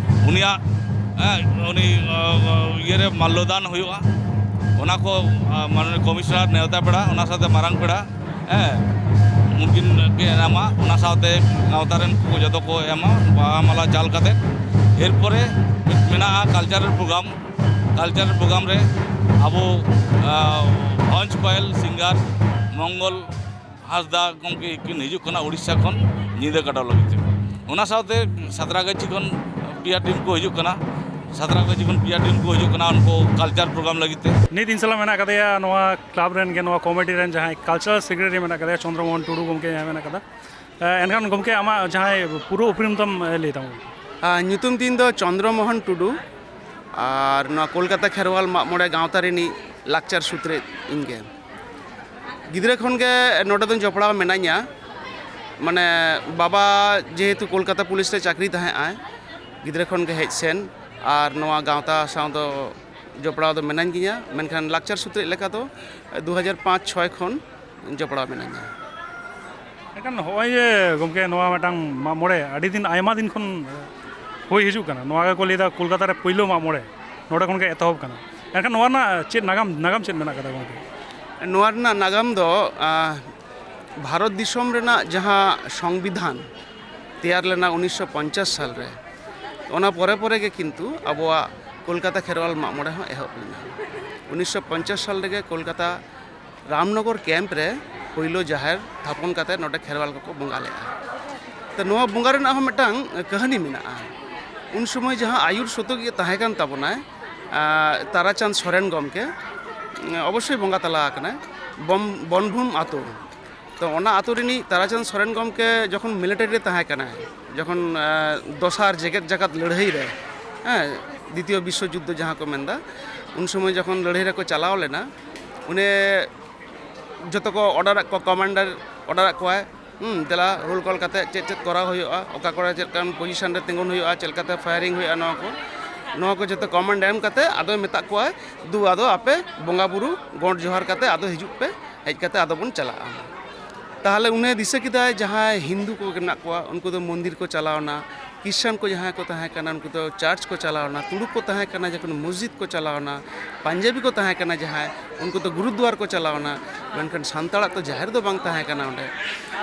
ᱩᱱᱤᱭᱟᱜ, ᱦᱮᱸ, ᱩᱱᱤ, ᱤᱭᱟᱹᱨᱮ ᱢᱟᱞᱞᱚᱫᱟᱱ ᱦᱩᱭᱩᱜᱼᱟ᱾ ᱚᱱᱟ ᱠᱚ, ᱢᱟᱱᱚᱱᱤᱭᱚ ᱠᱚᱢᱤᱥᱚᱱᱟᱨ, ᱱᱮᱣᱛᱟ ᱯᱮᱲᱟ, ᱚᱱᱟ ᱥᱟᱶᱛᱮ ᱢᱟᱨᱟᱝ ᱯᱮᱲᱟ, ᱦᱮᱸ, ᱩᱱᱠᱤᱱ ᱠᱤᱱ ᱮᱢᱟ᱾ ᱚᱱᱟ ᱥᱟᱶᱛᱮ ᱜᱟᱶᱛᱟ ᱨᱮᱱ ᱠᱚ ᱡᱚᱛᱚ ᱠᱚ ᱮᱢᱟ ᱵᱟᱦᱟ ᱢᱟᱞᱟ ᱪᱟᱞ ᱠᱟᱛᱮᱫ᱾ ᱮᱨᱯᱚᱨᱮ ᱢᱮᱱᱟᱜᱼᱟ ᱠᱟᱞᱪᱟᱨᱟᱞ ᱯᱨᱳᱜᱨᱟᱢ᱾ ᱠᱟᱞᱪᱟᱨᱟᱞ ᱯᱨᱳᱜᱨᱟᱢ ᱨᱮ ᱟᱵᱚ, ᱟᱸ, ᱦᱚᱸᱥ ᱠᱚᱭᱮᱞ ᱥᱤᱝᱜᱟᱨ ᱢᱚᱝᱜᱚᱞ ᱦᱟᱸᱥᱫᱟ ᱜᱚᱢᱠᱮ ᱠᱤᱱ ᱦᱤᱡᱩᱜ ᱠᱟᱱᱟ ᱩᱲᱤᱥᱥᱟ ᱠᱷᱚᱱ ᱧᱤᱫᱟᱹ ᱠᱟᱴᱟᱣ ᱞᱟᱹᱜᱤᱫ ᱛᱮ᱾ ᱚᱱᱟ ᱥᱟᱶᱛᱮ ᱥᱟᱛᱨᱟᱜᱟᱪᱷᱤ ᱠᱷᱚᱱ ᱯᱮᱭᱟ ᱴᱤᱢ ᱠᱚ ᱦᱤᱡᱩᱜ ᱠᱟᱱᱟ᱾ ᱥᱟᱛᱨᱟᱜᱟᱪᱷᱤ ᱠᱷᱚᱱ ᱯᱮᱭᱟ ᱴᱤᱢ ᱠᱚ ᱦᱤᱡᱩᱜ ᱠᱟᱱᱟ ᱩᱱᱠᱩ ᱠᱟᱞᱪᱟᱨ ᱯᱨᱳᱜᱨᱟᱢ ᱞᱟᱹᱜᱤᱫ ᱛᱮ᱾ ᱱᱤᱛ ᱤᱧ ᱥᱟᱞᱟᱜ ᱢᱮᱱᱟᱜ ᱟᱠᱟᱫᱮᱭᱟ ᱱᱚᱣᱟ ᱠᱞᱟᱵᱽ ᱨᱮᱱ ᱜᱮ, ᱱᱚᱣᱟ ᱠᱚᱢᱤᱴᱤ ᱨᱮᱱ ᱡᱟᱦᱟᱸᱭ ᱠᱟᱞᱪᱟᱨᱟᱞ ᱥᱮᱠᱨᱮᱴᱟᱨᱤ ᱢᱮᱱᱟᱜ ᱟᱠᱟᱫᱮᱭᱟ ᱪᱚᱱᱫᱨᱚ ᱢᱳᱦᱚᱱ ᱴᱩᱰᱩ ᱜᱚᱢᱠᱮ ᱡᱟᱦᱟᱸᱭ ᱢᱮᱱᱟᱜ ᱟᱠᱟᱫᱟ᱾ ᱮ, ᱮᱱᱠᱷᱟᱱ ᱜᱚᱢᱠᱮ, ᱟᱢᱟᱜ ᱡᱟᱦᱟᱸᱭ ᱯᱩᱨᱟᱹ ᱩᱯᱨᱩᱢ ᱛᱟᱢ, ᱮ, ᱞᱟᱹᱭ ᱛᱟᱢ᱾ ᱟ, ᱧᱩᱛᱩᱢ ᱛᱤᱧ ᱫᱚ ᱪᱚᱱᱫᱨᱚ ᱢᱳᱦᱚᱱ ᱴᱩᱰᱩ᱾ ᱟᱨ ᱱᱚᱣᱟ ᱠᱳᱞᱠᱟᱛᱟ ᱠᱷᱮᱨᱣᱟᱞ ᱢᱟᱜ ᱢᱚᱬᱮ ᱜᱟᱶᱛᱟ ᱨᱤᱱᱤᱡ ᱞᱟᱠᱪᱟᱨ ᱥᱩᱛᱨᱮᱫ ᱤᱧ ᱜᱮ᱾ ᱜᱤᱫᱽᱨᱟᱹ ᱠᱷᱚᱱ ᱜᱮ ᱱᱚᱰᱮ ᱫᱚᱧ ᱡᱚᱯᱲᱟᱣ ᱢᱮᱱᱟᱧᱟ᱾ ᱢᱟᱱᱮ, ᱵᱟᱵᱟ ᱡᱮᱦᱮᱛᱩ ᱠᱳᱞᱠᱟᱛᱟ ᱯᱩᱞᱤᱥ ᱨᱮ ᱪᱟᱹᱠᱨᱤ ᱛᱟᱦᱮᱸᱜ ᱟᱭ, ᱜᱤᱫᱽᱨᱟᱹ ᱠᱷᱚᱱ ᱜᱮ ᱦᱮᱡ ᱥᱮᱱ, ᱟᱨ ᱱᱚᱣᱟ ᱜᱟᱶᱛᱟ ᱥᱟᱶ ᱫᱚ ᱡᱚᱯᱲᱟᱣ ᱫᱚ ᱢᱮᱱᱟᱧ ᱜᱮᱭᱟ᱾ ᱢᱮᱱᱠᱷᱟᱱ ᱞᱟᱠᱪᱟᱨ ᱥᱩᱛᱨᱮᱫ ᱞᱮᱠᱟ ᱫᱚ ᱫᱩ ᱦᱟᱡᱟᱨ ᱯᱟᱸᱪ ᱪᱷᱚᱭ ᱠᱷᱚᱱ ᱡᱚᱯᱲᱟᱣ ᱢᱮᱱᱟᱧᱟ᱾ ᱮᱱᱠᱷᱟᱱ ᱦᱚᱸᱜᱼᱚᱭ ᱡᱮ ᱜᱚᱢᱠᱮ, ᱱᱚᱣᱟ ᱢᱤᱫᱴᱟᱝ ᱢᱟᱜ ᱢᱚᱬᱮ ᱟᱹᱰᱤ ᱫᱤᱱ, ᱟᱭᱢᱟ ᱫᱤᱱ ᱠᱷᱚᱱ ᱦᱩᱭ ᱦᱤᱡᱩᱜ ᱠᱟᱱᱟ᱾ ᱱᱚᱣᱟ ᱜᱮᱠᱚ ᱞᱟᱹᱭᱫᱟ ᱠᱳᱞᱠᱟᱛᱟ ᱨᱮ ᱯᱳᱭᱞᱳ ᱢᱟᱜ ᱢᱚᱬᱮ ᱱᱚᱰᱮ ᱠᱷᱚᱱ ᱜᱮ ᱮᱛᱚᱦᱚᱵ ᱠᱟᱱᱟ᱾ ᱮᱱᱠᱷᱟᱱ ᱱᱚᱣᱟ ᱨᱮᱱᱟᱜ ᱪᱮᱫ ᱱᱟᱜᱟᱢ, ᱱᱟᱜᱟᱢ ᱪᱮᱫ ᱢᱮᱱᱟᱜ ᱠᱟᱫᱟ ᱜᱚᱢᱠᱮ? ᱱᱚᱣᱟ ᱨᱮᱱᱟᱜ ᱱᱟᱜᱟᱢ ᱫᱚ, ᱟᱸ, ᱵᱷᱟᱨᱚᱛ ᱫᱤᱥᱚᱢ ᱨᱮᱱᱟᱜ ᱡᱟᱦᱟᱸ ᱥᱚᱝᱵᱤᱫᱷᱟᱱ ᱛᱮᱭᱟᱨ ᱞᱮᱱᱟ ᱩᱱᱤᱥᱥᱚ ᱯᱚᱧᱪᱟᱥ ᱥᱟᱞ ᱨᱮ, ᱚᱱᱟ ᱯᱚᱨᱮ ᱯᱚᱨᱮ ᱜᱮ ᱠᱤᱱᱛᱩ ᱟᱵᱚᱣᱟᱜ ᱠᱳᱞᱠᱟᱛᱟ ᱠᱷᱮᱨᱣᱟᱞ ᱢᱟᱜ ᱢᱚᱬᱮ ᱦᱚᱸ ᱮᱦᱚᱵ ᱞᱮᱱᱟ᱾ ᱩᱱᱤᱥᱥᱚ ᱯᱚᱧᱪᱟᱥ ᱥᱟᱞ ᱨᱮᱜᱮ ᱠᱳᱞᱠᱟᱛᱟ ᱨᱟᱢᱱᱚᱜᱚᱨ ᱠᱮᱢᱯ ᱨᱮ ᱯᱳᱭᱞᱳ ᱡᱟᱦᱮᱨ ᱛᱷᱟᱯᱚᱱ ᱠᱟᱛᱮ ᱱᱚᱰᱮ ᱠᱷᱮᱨᱣᱟᱞ ᱠᱚᱠᱚ ᱵᱚᱸᱜᱟ ᱞᱮᱫᱼᱟ᱾ ᱛᱚ, ᱱᱚᱣᱟ ᱵᱚᱸᱜᱟ ᱨᱮᱱᱟᱜ ᱦᱚᱸ ᱢᱤᱫᱴᱟᱝ ᱠᱟᱹᱦᱱᱤ ᱢᱮᱱᱟᱜᱼᱟ᱾ ᱩᱱ ᱥᱚᱢᱚᱭ ᱡᱟᱦᱟᱸ ᱟᱭᱩᱨ ᱥᱚᱛᱚᱠᱤᱭᱟᱹ ᱛᱟᱦᱮᱸ ᱠᱟᱱ ᱛᱟᱵᱚᱱᱟᱭ, ᱟᱸ, ᱛᱟᱨᱟᱪᱟᱸᱫᱽ ᱥᱚᱨᱮᱱ ᱜᱚᱢᱠᱮ, ᱚᱵᱚᱥᱥᱳᱭ ᱵᱚᱸᱜᱟ ᱛᱟᱞᱟ ᱟᱠᱟᱱᱟᱭ, ᱵᱚᱢ-, ᱵᱚᱱᱵᱷᱩᱢ ᱟᱛᱳ᱾ ᱛᱚ, ᱚᱱᱟ ᱟᱛᱳ ᱨᱤᱱᱤᱡ ᱛᱟᱨᱟᱪᱟᱸᱫᱽ ᱥᱚᱨᱮᱱ ᱜᱚᱢᱠᱮ ᱡᱚᱠᱷᱚᱱ ᱢᱤᱞᱤᱴᱟᱨᱤ ᱨᱮ ᱛᱟᱦᱮᱸ ᱠᱟᱱᱟᱭ, ᱡᱚᱠᱷᱚᱱ, ᱟᱸ, ᱫᱚᱥᱟᱨ ᱡᱮᱜᱮᱛ ᱡᱟᱠᱟᱛ ᱞᱟᱹᱲᱦᱟᱹᱭ ᱨᱮ, ᱦᱮᱸ, ᱫᱤᱛᱤᱭᱚ ᱵᱤᱥᱥᱚ ᱡᱩᱫᱽᱫᱷᱚ ᱡᱟᱦᱟᱸ ᱠᱚ ᱢᱮᱱᱫᱟ, ᱩᱱ ᱥᱚᱢᱚᱭ ᱡᱚᱠᱷᱚᱱ ᱞᱟᱹᱲᱦᱟᱹᱭ ᱨᱮᱠᱚ ᱪᱟᱞᱟᱣ ᱞᱮᱱᱟ, ᱩᱱᱤ ᱡᱚᱛᱚ ᱠᱚ ᱚᱰᱟᱨᱟᱜ ᱠᱚ, ᱠᱚᱢᱟᱱᱰᱟᱨ ᱚᱰᱟᱨᱟᱜ ᱠᱚᱣᱟᱭ, ᱦᱩᱸ, ᱫᱮᱞᱟ ᱨᱳᱞ ᱠᱚᱞ ᱠᱟᱛᱮ ᱪᱮᱫ ᱪᱮᱫ ᱠᱚᱨᱟᱣ ᱦᱩᱭᱩᱜᱼᱟ, ᱚᱠᱟ ᱠᱚᱨᱮ ᱪᱮᱫ ᱞᱮᱠᱟᱱ ᱯᱚᱡᱤᱥᱚᱱ ᱨᱮ ᱛᱤᱸᱜᱩᱱ ᱦᱩᱭᱩᱜᱼᱟ, ᱪᱮᱫ ᱞᱮᱠᱟᱛᱮ ᱯᱷᱟᱭᱟᱨᱤᱝ ᱦᱩᱭᱩᱜᱼᱟ, ᱱᱚᱣᱟ ᱠᱚ, ᱱᱚᱣᱟ ᱠᱚ ᱡᱚᱛᱚ ᱠᱚᱢᱟᱱᱰ ᱮᱢ ᱠᱟᱛᱮ ᱟᱫᱚᱭ ᱢᱮᱛᱟᱜ ᱠᱚᱣᱟᱭ, "ᱫᱩ, ᱟᱫᱚ ᱟᱯᱮ ᱵᱚᱸᱜᱟ ᱵᱩᱨᱩ ᱜᱚᱸᱰ ᱡᱚᱦᱟᱨ ᱠᱟᱛᱮ ᱟᱫᱚ ᱦᱤᱡᱩᱜ ᱯᱮ, ᱦᱮᱡ ᱠᱟᱛᱮ ᱟᱫᱚ ᱵᱚᱱ ᱪᱟᱞᱟᱜᱼᱟ᱾" ᱛᱟᱦᱚᱞᱮ ᱩᱱᱤ ᱫᱤᱥᱟᱹ ᱠᱮᱫᱟᱭ ᱡᱟᱦᱟᱸᱭ ᱦᱤᱱᱫᱩ ᱠᱚ ᱢᱮᱱᱟᱜ ᱠᱚᱣᱟ, ᱩᱱᱠᱩ ᱫᱚ ᱢᱚᱱᱫᱤᱨ ᱠᱚ ᱪᱟᱞᱟᱣᱱᱟ, ᱠᱨᱤᱥᱪᱟᱱ ᱠᱚ ᱡᱟᱦᱟᱸᱭ ᱠᱚ ᱛᱟᱦᱮᱸ ᱠᱟᱱᱟ, ᱩᱱᱠᱩ ᱫᱚ ᱪᱟᱨᱪ ᱠᱚ ᱪᱟᱞᱟᱣᱱᱟ, ᱛᱩᱲᱩᱠ ᱠᱚ ᱛᱟᱦᱮᱸ ᱠᱟᱱᱟ, ᱡᱚᱠᱷᱚᱱ ᱢᱚᱥᱡᱤᱫ ᱠᱚ ᱪᱟᱞᱟᱣᱱᱟ, ᱯᱟᱧᱡᱟᱵᱤ ᱠᱚ ᱛᱟᱦᱮᱸ ᱠᱟᱱᱟ ᱡᱟᱦᱟᱸᱭ, ᱩᱱᱠᱩ ᱫᱚ ᱜᱩᱨᱩᱫᱩᱣᱟᱨ ᱠᱚ ᱪᱟᱞᱟᱣᱱᱟ, ᱢᱮᱱᱠᱷᱟᱱ ᱥᱟᱱᱛᱟᱲᱟᱜ ᱛᱚ ᱡᱟᱦᱮᱨ ᱫᱚ ᱵᱟᱝ ᱛᱟᱦᱮᱸ ᱠᱟᱱᱟ ᱚᱸᱰᱮ᱾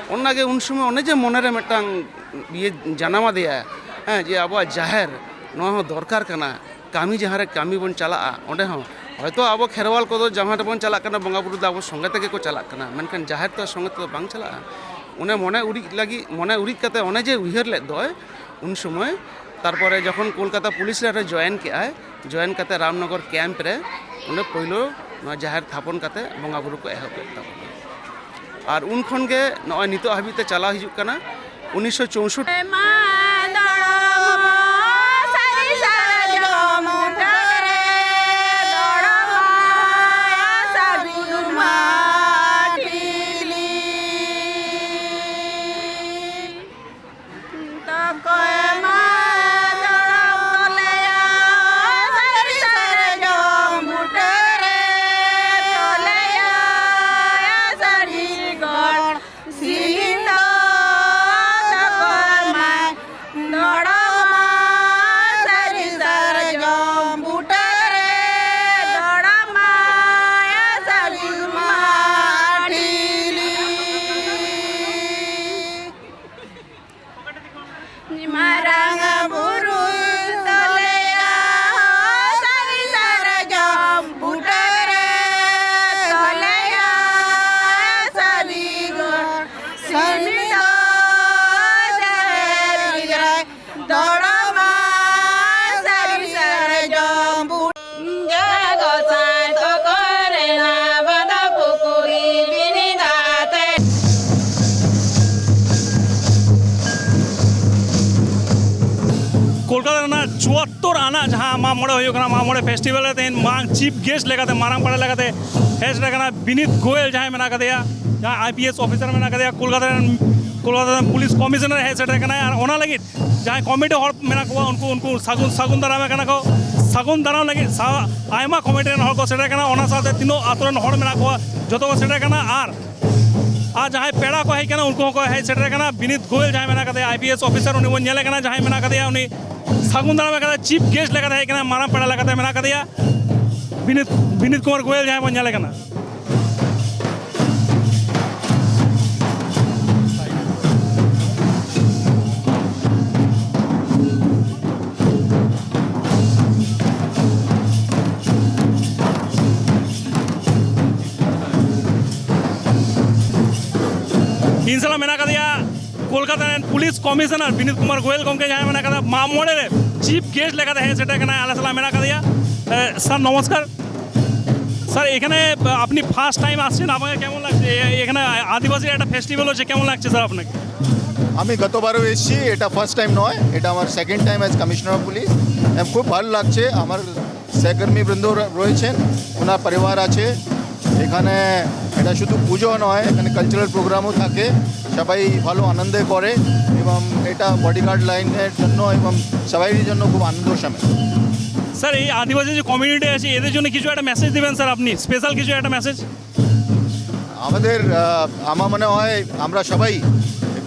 ᱚᱱᱟᱜᱮ ᱩᱱ ᱥᱚᱢᱚᱭ ᱚᱱᱮ ᱡᱮ ᱢᱚᱱᱮᱨᱮ ᱢᱤᱫᱴᱟᱝ ᱤᱭᱟᱹ ᱡᱟᱱᱟᱢ ᱟᱫᱮᱭᱟ, ᱦᱮᱸ, ᱡᱮ ᱟᱵᱚᱣᱟᱜ ᱡᱟᱦᱮᱨ ᱱᱚᱣᱟ ᱦᱚᱸ ᱫᱚᱨᱠᱟᱨ ᱠᱟᱱᱟ, ᱠᱟᱹᱢᱤ ᱡᱟᱦᱟᱸ ᱨᱮ ᱠᱟᱹᱢᱤ ᱵᱚᱱ ᱪᱟᱞᱟᱜᱼᱟ, ᱚᱸᱰᱮ ᱦᱚᱸ ᱦᱚᱭᱛᱳ ᱟᱵᱚ ᱠᱷᱮᱨᱣᱟᱞ ᱠᱚᱫᱚ ᱡᱟᱦᱟᱸ ᱨᱮᱵᱚᱱ ᱪᱟᱞᱟᱜ ᱠᱟᱱᱟ, ᱵᱚᱸᱜᱟ ᱵᱩᱨᱩ ᱫᱚ ᱟᱵᱚ ᱥᱚᱸᱜᱮ ᱛᱮᱜᱮ ᱠᱚ ᱪᱟᱞᱟᱜ ᱠᱟᱱᱟ, ᱢᱮᱱᱠᱷᱟᱱ ᱡᱟᱦᱮᱨ ᱛᱚ ᱥᱚᱸᱜᱮ ᱛᱮᱫᱚ ᱵᱟᱝ ᱪᱟᱞᱟᱜᱼᱟ᱾ ᱚᱱᱮ ᱢᱚᱱᱮ ᱩᱨᱤᱡ ᱞᱟᱹᱜᱤᱫ, ᱢᱚᱱᱮ ᱩᱨᱤᱡ ᱠᱟᱛᱮ ᱚᱱᱮ ᱡᱮ ᱩᱭᱦᱟᱹᱨ ᱞᱮᱫ ᱫᱚᱭ, ᱩᱱ ᱥᱚᱢᱚᱭ, ᱛᱟᱨᱯᱚᱨᱮ ᱡᱚᱠᱷᱚᱱ ᱠᱳᱞᱠᱟᱛᱟ ᱯᱩᱞᱤᱥ ᱨᱮ ᱟᱨᱦᱚᱸ ᱡᱚᱭᱮᱱ ᱠᱮᱜᱼᱟᱭ, ᱡᱚᱭᱮᱱ ᱠᱟᱛᱮ ᱨᱟᱢᱱᱚᱜᱚᱨ ᱠᱮᱢᱯ ᱨᱮ ᱚᱸᱰᱮ ᱯᱳᱭᱞᱳ ᱱᱚᱣᱟ ᱡᱟᱦᱮᱨ ᱛᱷᱟᱯᱚᱱ ᱠᱟᱛᱮ ᱵᱚᱸᱜᱟ ᱵᱩᱨᱩ ᱠᱚ ᱮᱦᱚᱵ ᱞᱮᱫ ᱛᱟᱵᱚᱱᱟ᱾ ᱟᱨ ᱩᱱ ᱠᱷᱚᱱ ᱜᱮ ᱱᱚᱜᱼᱚᱭ ᱱᱤᱛᱚᱜ ᱦᱟᱹᱵᱤᱡ ᱛᱮ ᱪᱟᱞᱟᱣ ᱦᱤᱡᱩᱜ ᱠᱟᱱᱟ᱾ ᱩᱱᱤᱥᱥᱚ ᱪᱳᱥᱚᱴᱴᱤ ᱢᱟᱨᱟᱝ ᱵᱩᱨᱩ ᱛᱚᱞᱮᱭᱟ, ᱥᱟᱹᱨᱤ ᱥᱟᱨᱡᱚᱢ ᱵᱩᱴᱟᱹ ᱨᱮ ᱛᱚᱞᱮᱭᱟ, ᱥᱟᱹᱨᱤ ᱜᱚᱲ ᱥᱤᱢ ᱫᱚ ᱡᱟᱦᱮᱨ ᱜᱟᱲ ᱫᱚᱲᱚᱢᱟ, ᱥᱟᱹᱨᱤ ᱥᱟᱨᱡᱚᱢ ᱵᱩᱴᱟᱹ ᱡᱮ ᱜᱚᱸᱥᱟᱭ ᱛᱚᱠᱚ ᱨᱮᱱᱟᱜ ᱵᱟᱸᱫᱷᱟ ᱯᱩᱠᱷᱩᱨᱤ ᱵᱤᱱᱤᱰ ᱟᱛᱮ᱾ ᱠᱳᱞᱠᱟᱛᱟ ᱨᱮᱱᱟᱜ ᱪᱩᱣᱟᱛᱛᱳᱨ ᱟᱱᱟᱜ ᱡᱟᱦᱟᱸ ᱢᱟᱜ ᱢᱚᱬᱮ ᱦᱩᱭᱩᱜ ᱠᱟᱱᱟ, ᱢᱟᱜ ᱢᱚᱬᱮ ᱯᱷᱮᱥᱴᱤᱵᱷᱟᱞ ᱨᱮ ᱛᱮᱦᱮᱧ ᱢᱟᱨᱟᱝ ᱪᱤᱯ ᱜᱮᱥᱴ ᱞᱮᱠᱟᱛᱮ, ᱢᱟᱨᱟᱝ ᱯᱮᱲᱟ ᱞᱮᱠᱟᱛᱮ ᱦᱮᱡ ᱥᱮᱴᱮᱨ ᱠᱟᱱᱟ ᱵᱤᱱᱤᱛ ᱜᱳᱭᱮᱞ, ᱡᱟᱦᱟᱸᱭ ᱢᱮᱱᱟᱜ ᱠᱟᱫᱮᱭᱟ, ᱡᱟᱦᱟᱸᱭ ᱟᱭ ᱯᱤ ᱮᱥ ᱚᱯᱷᱤᱥᱟᱨ ᱢᱮᱱᱟᱜ ᱠᱟᱫᱮᱭᱟ, ᱠᱳᱞᱠᱟᱛᱟ ᱨᱮᱱ, ᱠᱳᱞᱠᱟᱛᱟ ᱨᱮᱱ ᱯᱩᱞᱤᱥ ᱠᱚᱢᱤᱥᱚᱱᱟᱨ ᱦᱮᱡ ᱥᱮᱴᱮᱨ ᱠᱟᱱᱟᱭ᱾ ᱟᱨ ᱚᱱᱟ ᱞᱟᱹᱜᱤᱫ ᱡᱟᱦᱟᱸᱭ ᱠᱚᱢᱤᱴᱤ ᱦᱚᱲ ᱢᱮᱱᱟᱜ ᱠᱚᱣᱟ, ᱩᱱᱠᱩ, ᱩᱱᱠᱩ ᱥᱟᱹᱜᱩᱱ, ᱥᱟᱹᱜᱩᱱ ᱫᱟᱨᱟᱢᱮ ᱠᱟᱱᱟ ᱠᱚ᱾ ᱥᱟᱹᱜᱩᱱ ᱫᱟᱨᱟᱢ ᱞᱟᱹᱜᱤᱫ ᱥᱟ-, ᱟᱭᱢᱟ ᱠᱚᱢᱤᱴᱤ ᱨᱮᱱ ᱦᱚᱲ ᱠᱚ ᱥᱮᱴᱮᱨ ᱠᱟᱱᱟ, ᱚᱱᱟ ᱥᱟᱶᱛᱮ ᱛᱤᱱᱟᱹᱜ ᱟᱛᱳ ᱨᱮᱱ ᱦᱚᱲ ᱢᱮᱱᱟᱜ ᱠᱚᱣᱟ, ᱡᱚᱛᱚ ᱠᱚ ᱥᱮᱴᱮᱨ ᱠᱟᱱᱟ᱾ ᱟᱨ, ᱟᱨ ᱡᱟᱦᱟᱸᱭ ᱯᱮᱲᱟ ᱠᱚ ᱦᱮᱡ ᱠᱟᱱᱟ, ᱩᱱᱠᱩ ᱦᱚᱸᱠᱚ ᱦᱮᱡ ᱥᱮᱴᱮᱨ ᱠᱟᱱᱟ᱾ ᱵᱤᱱᱤᱛ ᱜᱳᱭᱮᱞ ᱡᱟᱦᱟᱸᱭ ᱢᱮᱱᱟᱜ ᱠᱟᱫᱮᱭᱟ, ᱟᱭ ᱯᱤ ᱮᱥ ᱚᱯᱷᱤᱥᱟᱨ, ᱩᱱᱤ ᱵᱚᱱ ᱧᱮᱞᱮ ᱠᱟᱱᱟ, ᱡᱟᱦᱟᱸᱭ ᱢᱮᱱᱟᱜ ᱠᱟᱫᱮᱭᱟ, ᱩᱱᱤ ᱥᱟᱹᱜᱩᱱ ᱫᱟᱨᱟᱢᱮ ᱠᱟᱱᱟ, ᱪᱤᱯ ᱜᱮᱥᱴ ᱞᱮᱠᱟᱛᱮ ᱦᱮᱡ ᱠᱟᱱᱟ, ᱢᱟᱨᱟᱝ ᱯᱮᱲᱟ ᱞᱮᱠᱟᱛᱮ ᱢᱮᱱᱟᱜ ᱠᱟᱫᱮᱭᱟ ᱵᱤᱱᱤᱛ, ᱵᱤᱱᱤᱛ ᱠᱩᱢᱟᱨ ᱜᱳᱭᱮᱞ, ᱡᱟᱦᱟᱸᱭ ᱵᱚᱱ ᱧᱮᱞᱮ ᱠᱟᱱᱟ᱾ ᱤᱧ ᱥᱟᱞᱟᱜ ᱢᱮᱱᱟᱜ ᱠᱟᱫᱮᱭᱟ ᱠᱳᱞᱠᱟᱛᱟ ᱨᱮᱱ ᱯᱩᱞᱤᱥ ᱠᱚᱢᱤᱥᱚᱱᱟᱨ ᱵᱤᱱᱤᱛ ᱠᱩᱢᱟᱨ ᱜᱳᱭᱮᱞ ᱜᱚᱢᱠᱮ, ᱡᱟᱦᱟᱸᱭ ᱢᱮᱱᱟᱜ ᱠᱟᱫᱟ ᱢᱟᱜ ᱢᱚᱬᱮ ᱨᱮ ᱪᱤᱯ ᱜᱮᱥᱴ ᱞᱮᱠᱟᱛᱮ ᱦᱮᱡ ᱥᱮᱴᱮᱨ ᱠᱟᱱᱟᱭ, ᱟᱞᱮ ᱥᱟᱞᱟᱜ ᱢᱮᱱᱟᱜ ᱠᱟᱫᱮᱭᱟ᱾ এ, স্যার, নমস্কার। স্যার, এখানে আপনি ফার্স্ট টাইম আসছেন, আপনাকে কেমন লাগছে এ-, এখানে আদিবাসীর একটা ফেস্টিভ্যাল হচ্ছে, কেমন লাগছে স্যার আপনাকে? আমি গতবারও এসেছি, এটা ফার্স্ট টাইম নয়, এটা আমার second time as commissioner of police. Um, খুব ভালো লাগছে। আমার সহকর্মী বৃন্দ র-, রয়েছেন, ওনার পরিবার আছে এখানে। এটা শুধু পুজো নয়, এখানে কালচারাল প্রোগ্রামও থাকে, সবাই ভালো আনন্দে করে। এবং এটা বডিগার্ড লাইনের জন্য এবং সবারই জন্য খুব আনন্দ সময়। স্যার, এই আদিবাসী যে কমিউনিটি আছে, এদের জন্য কিছু একটা মেসেজ দিবেন স্যার আপনি, স্পেশাল কিছু একটা মেসেজ? আমাদের, আহ, আমার মনে হয় আমরা সবাই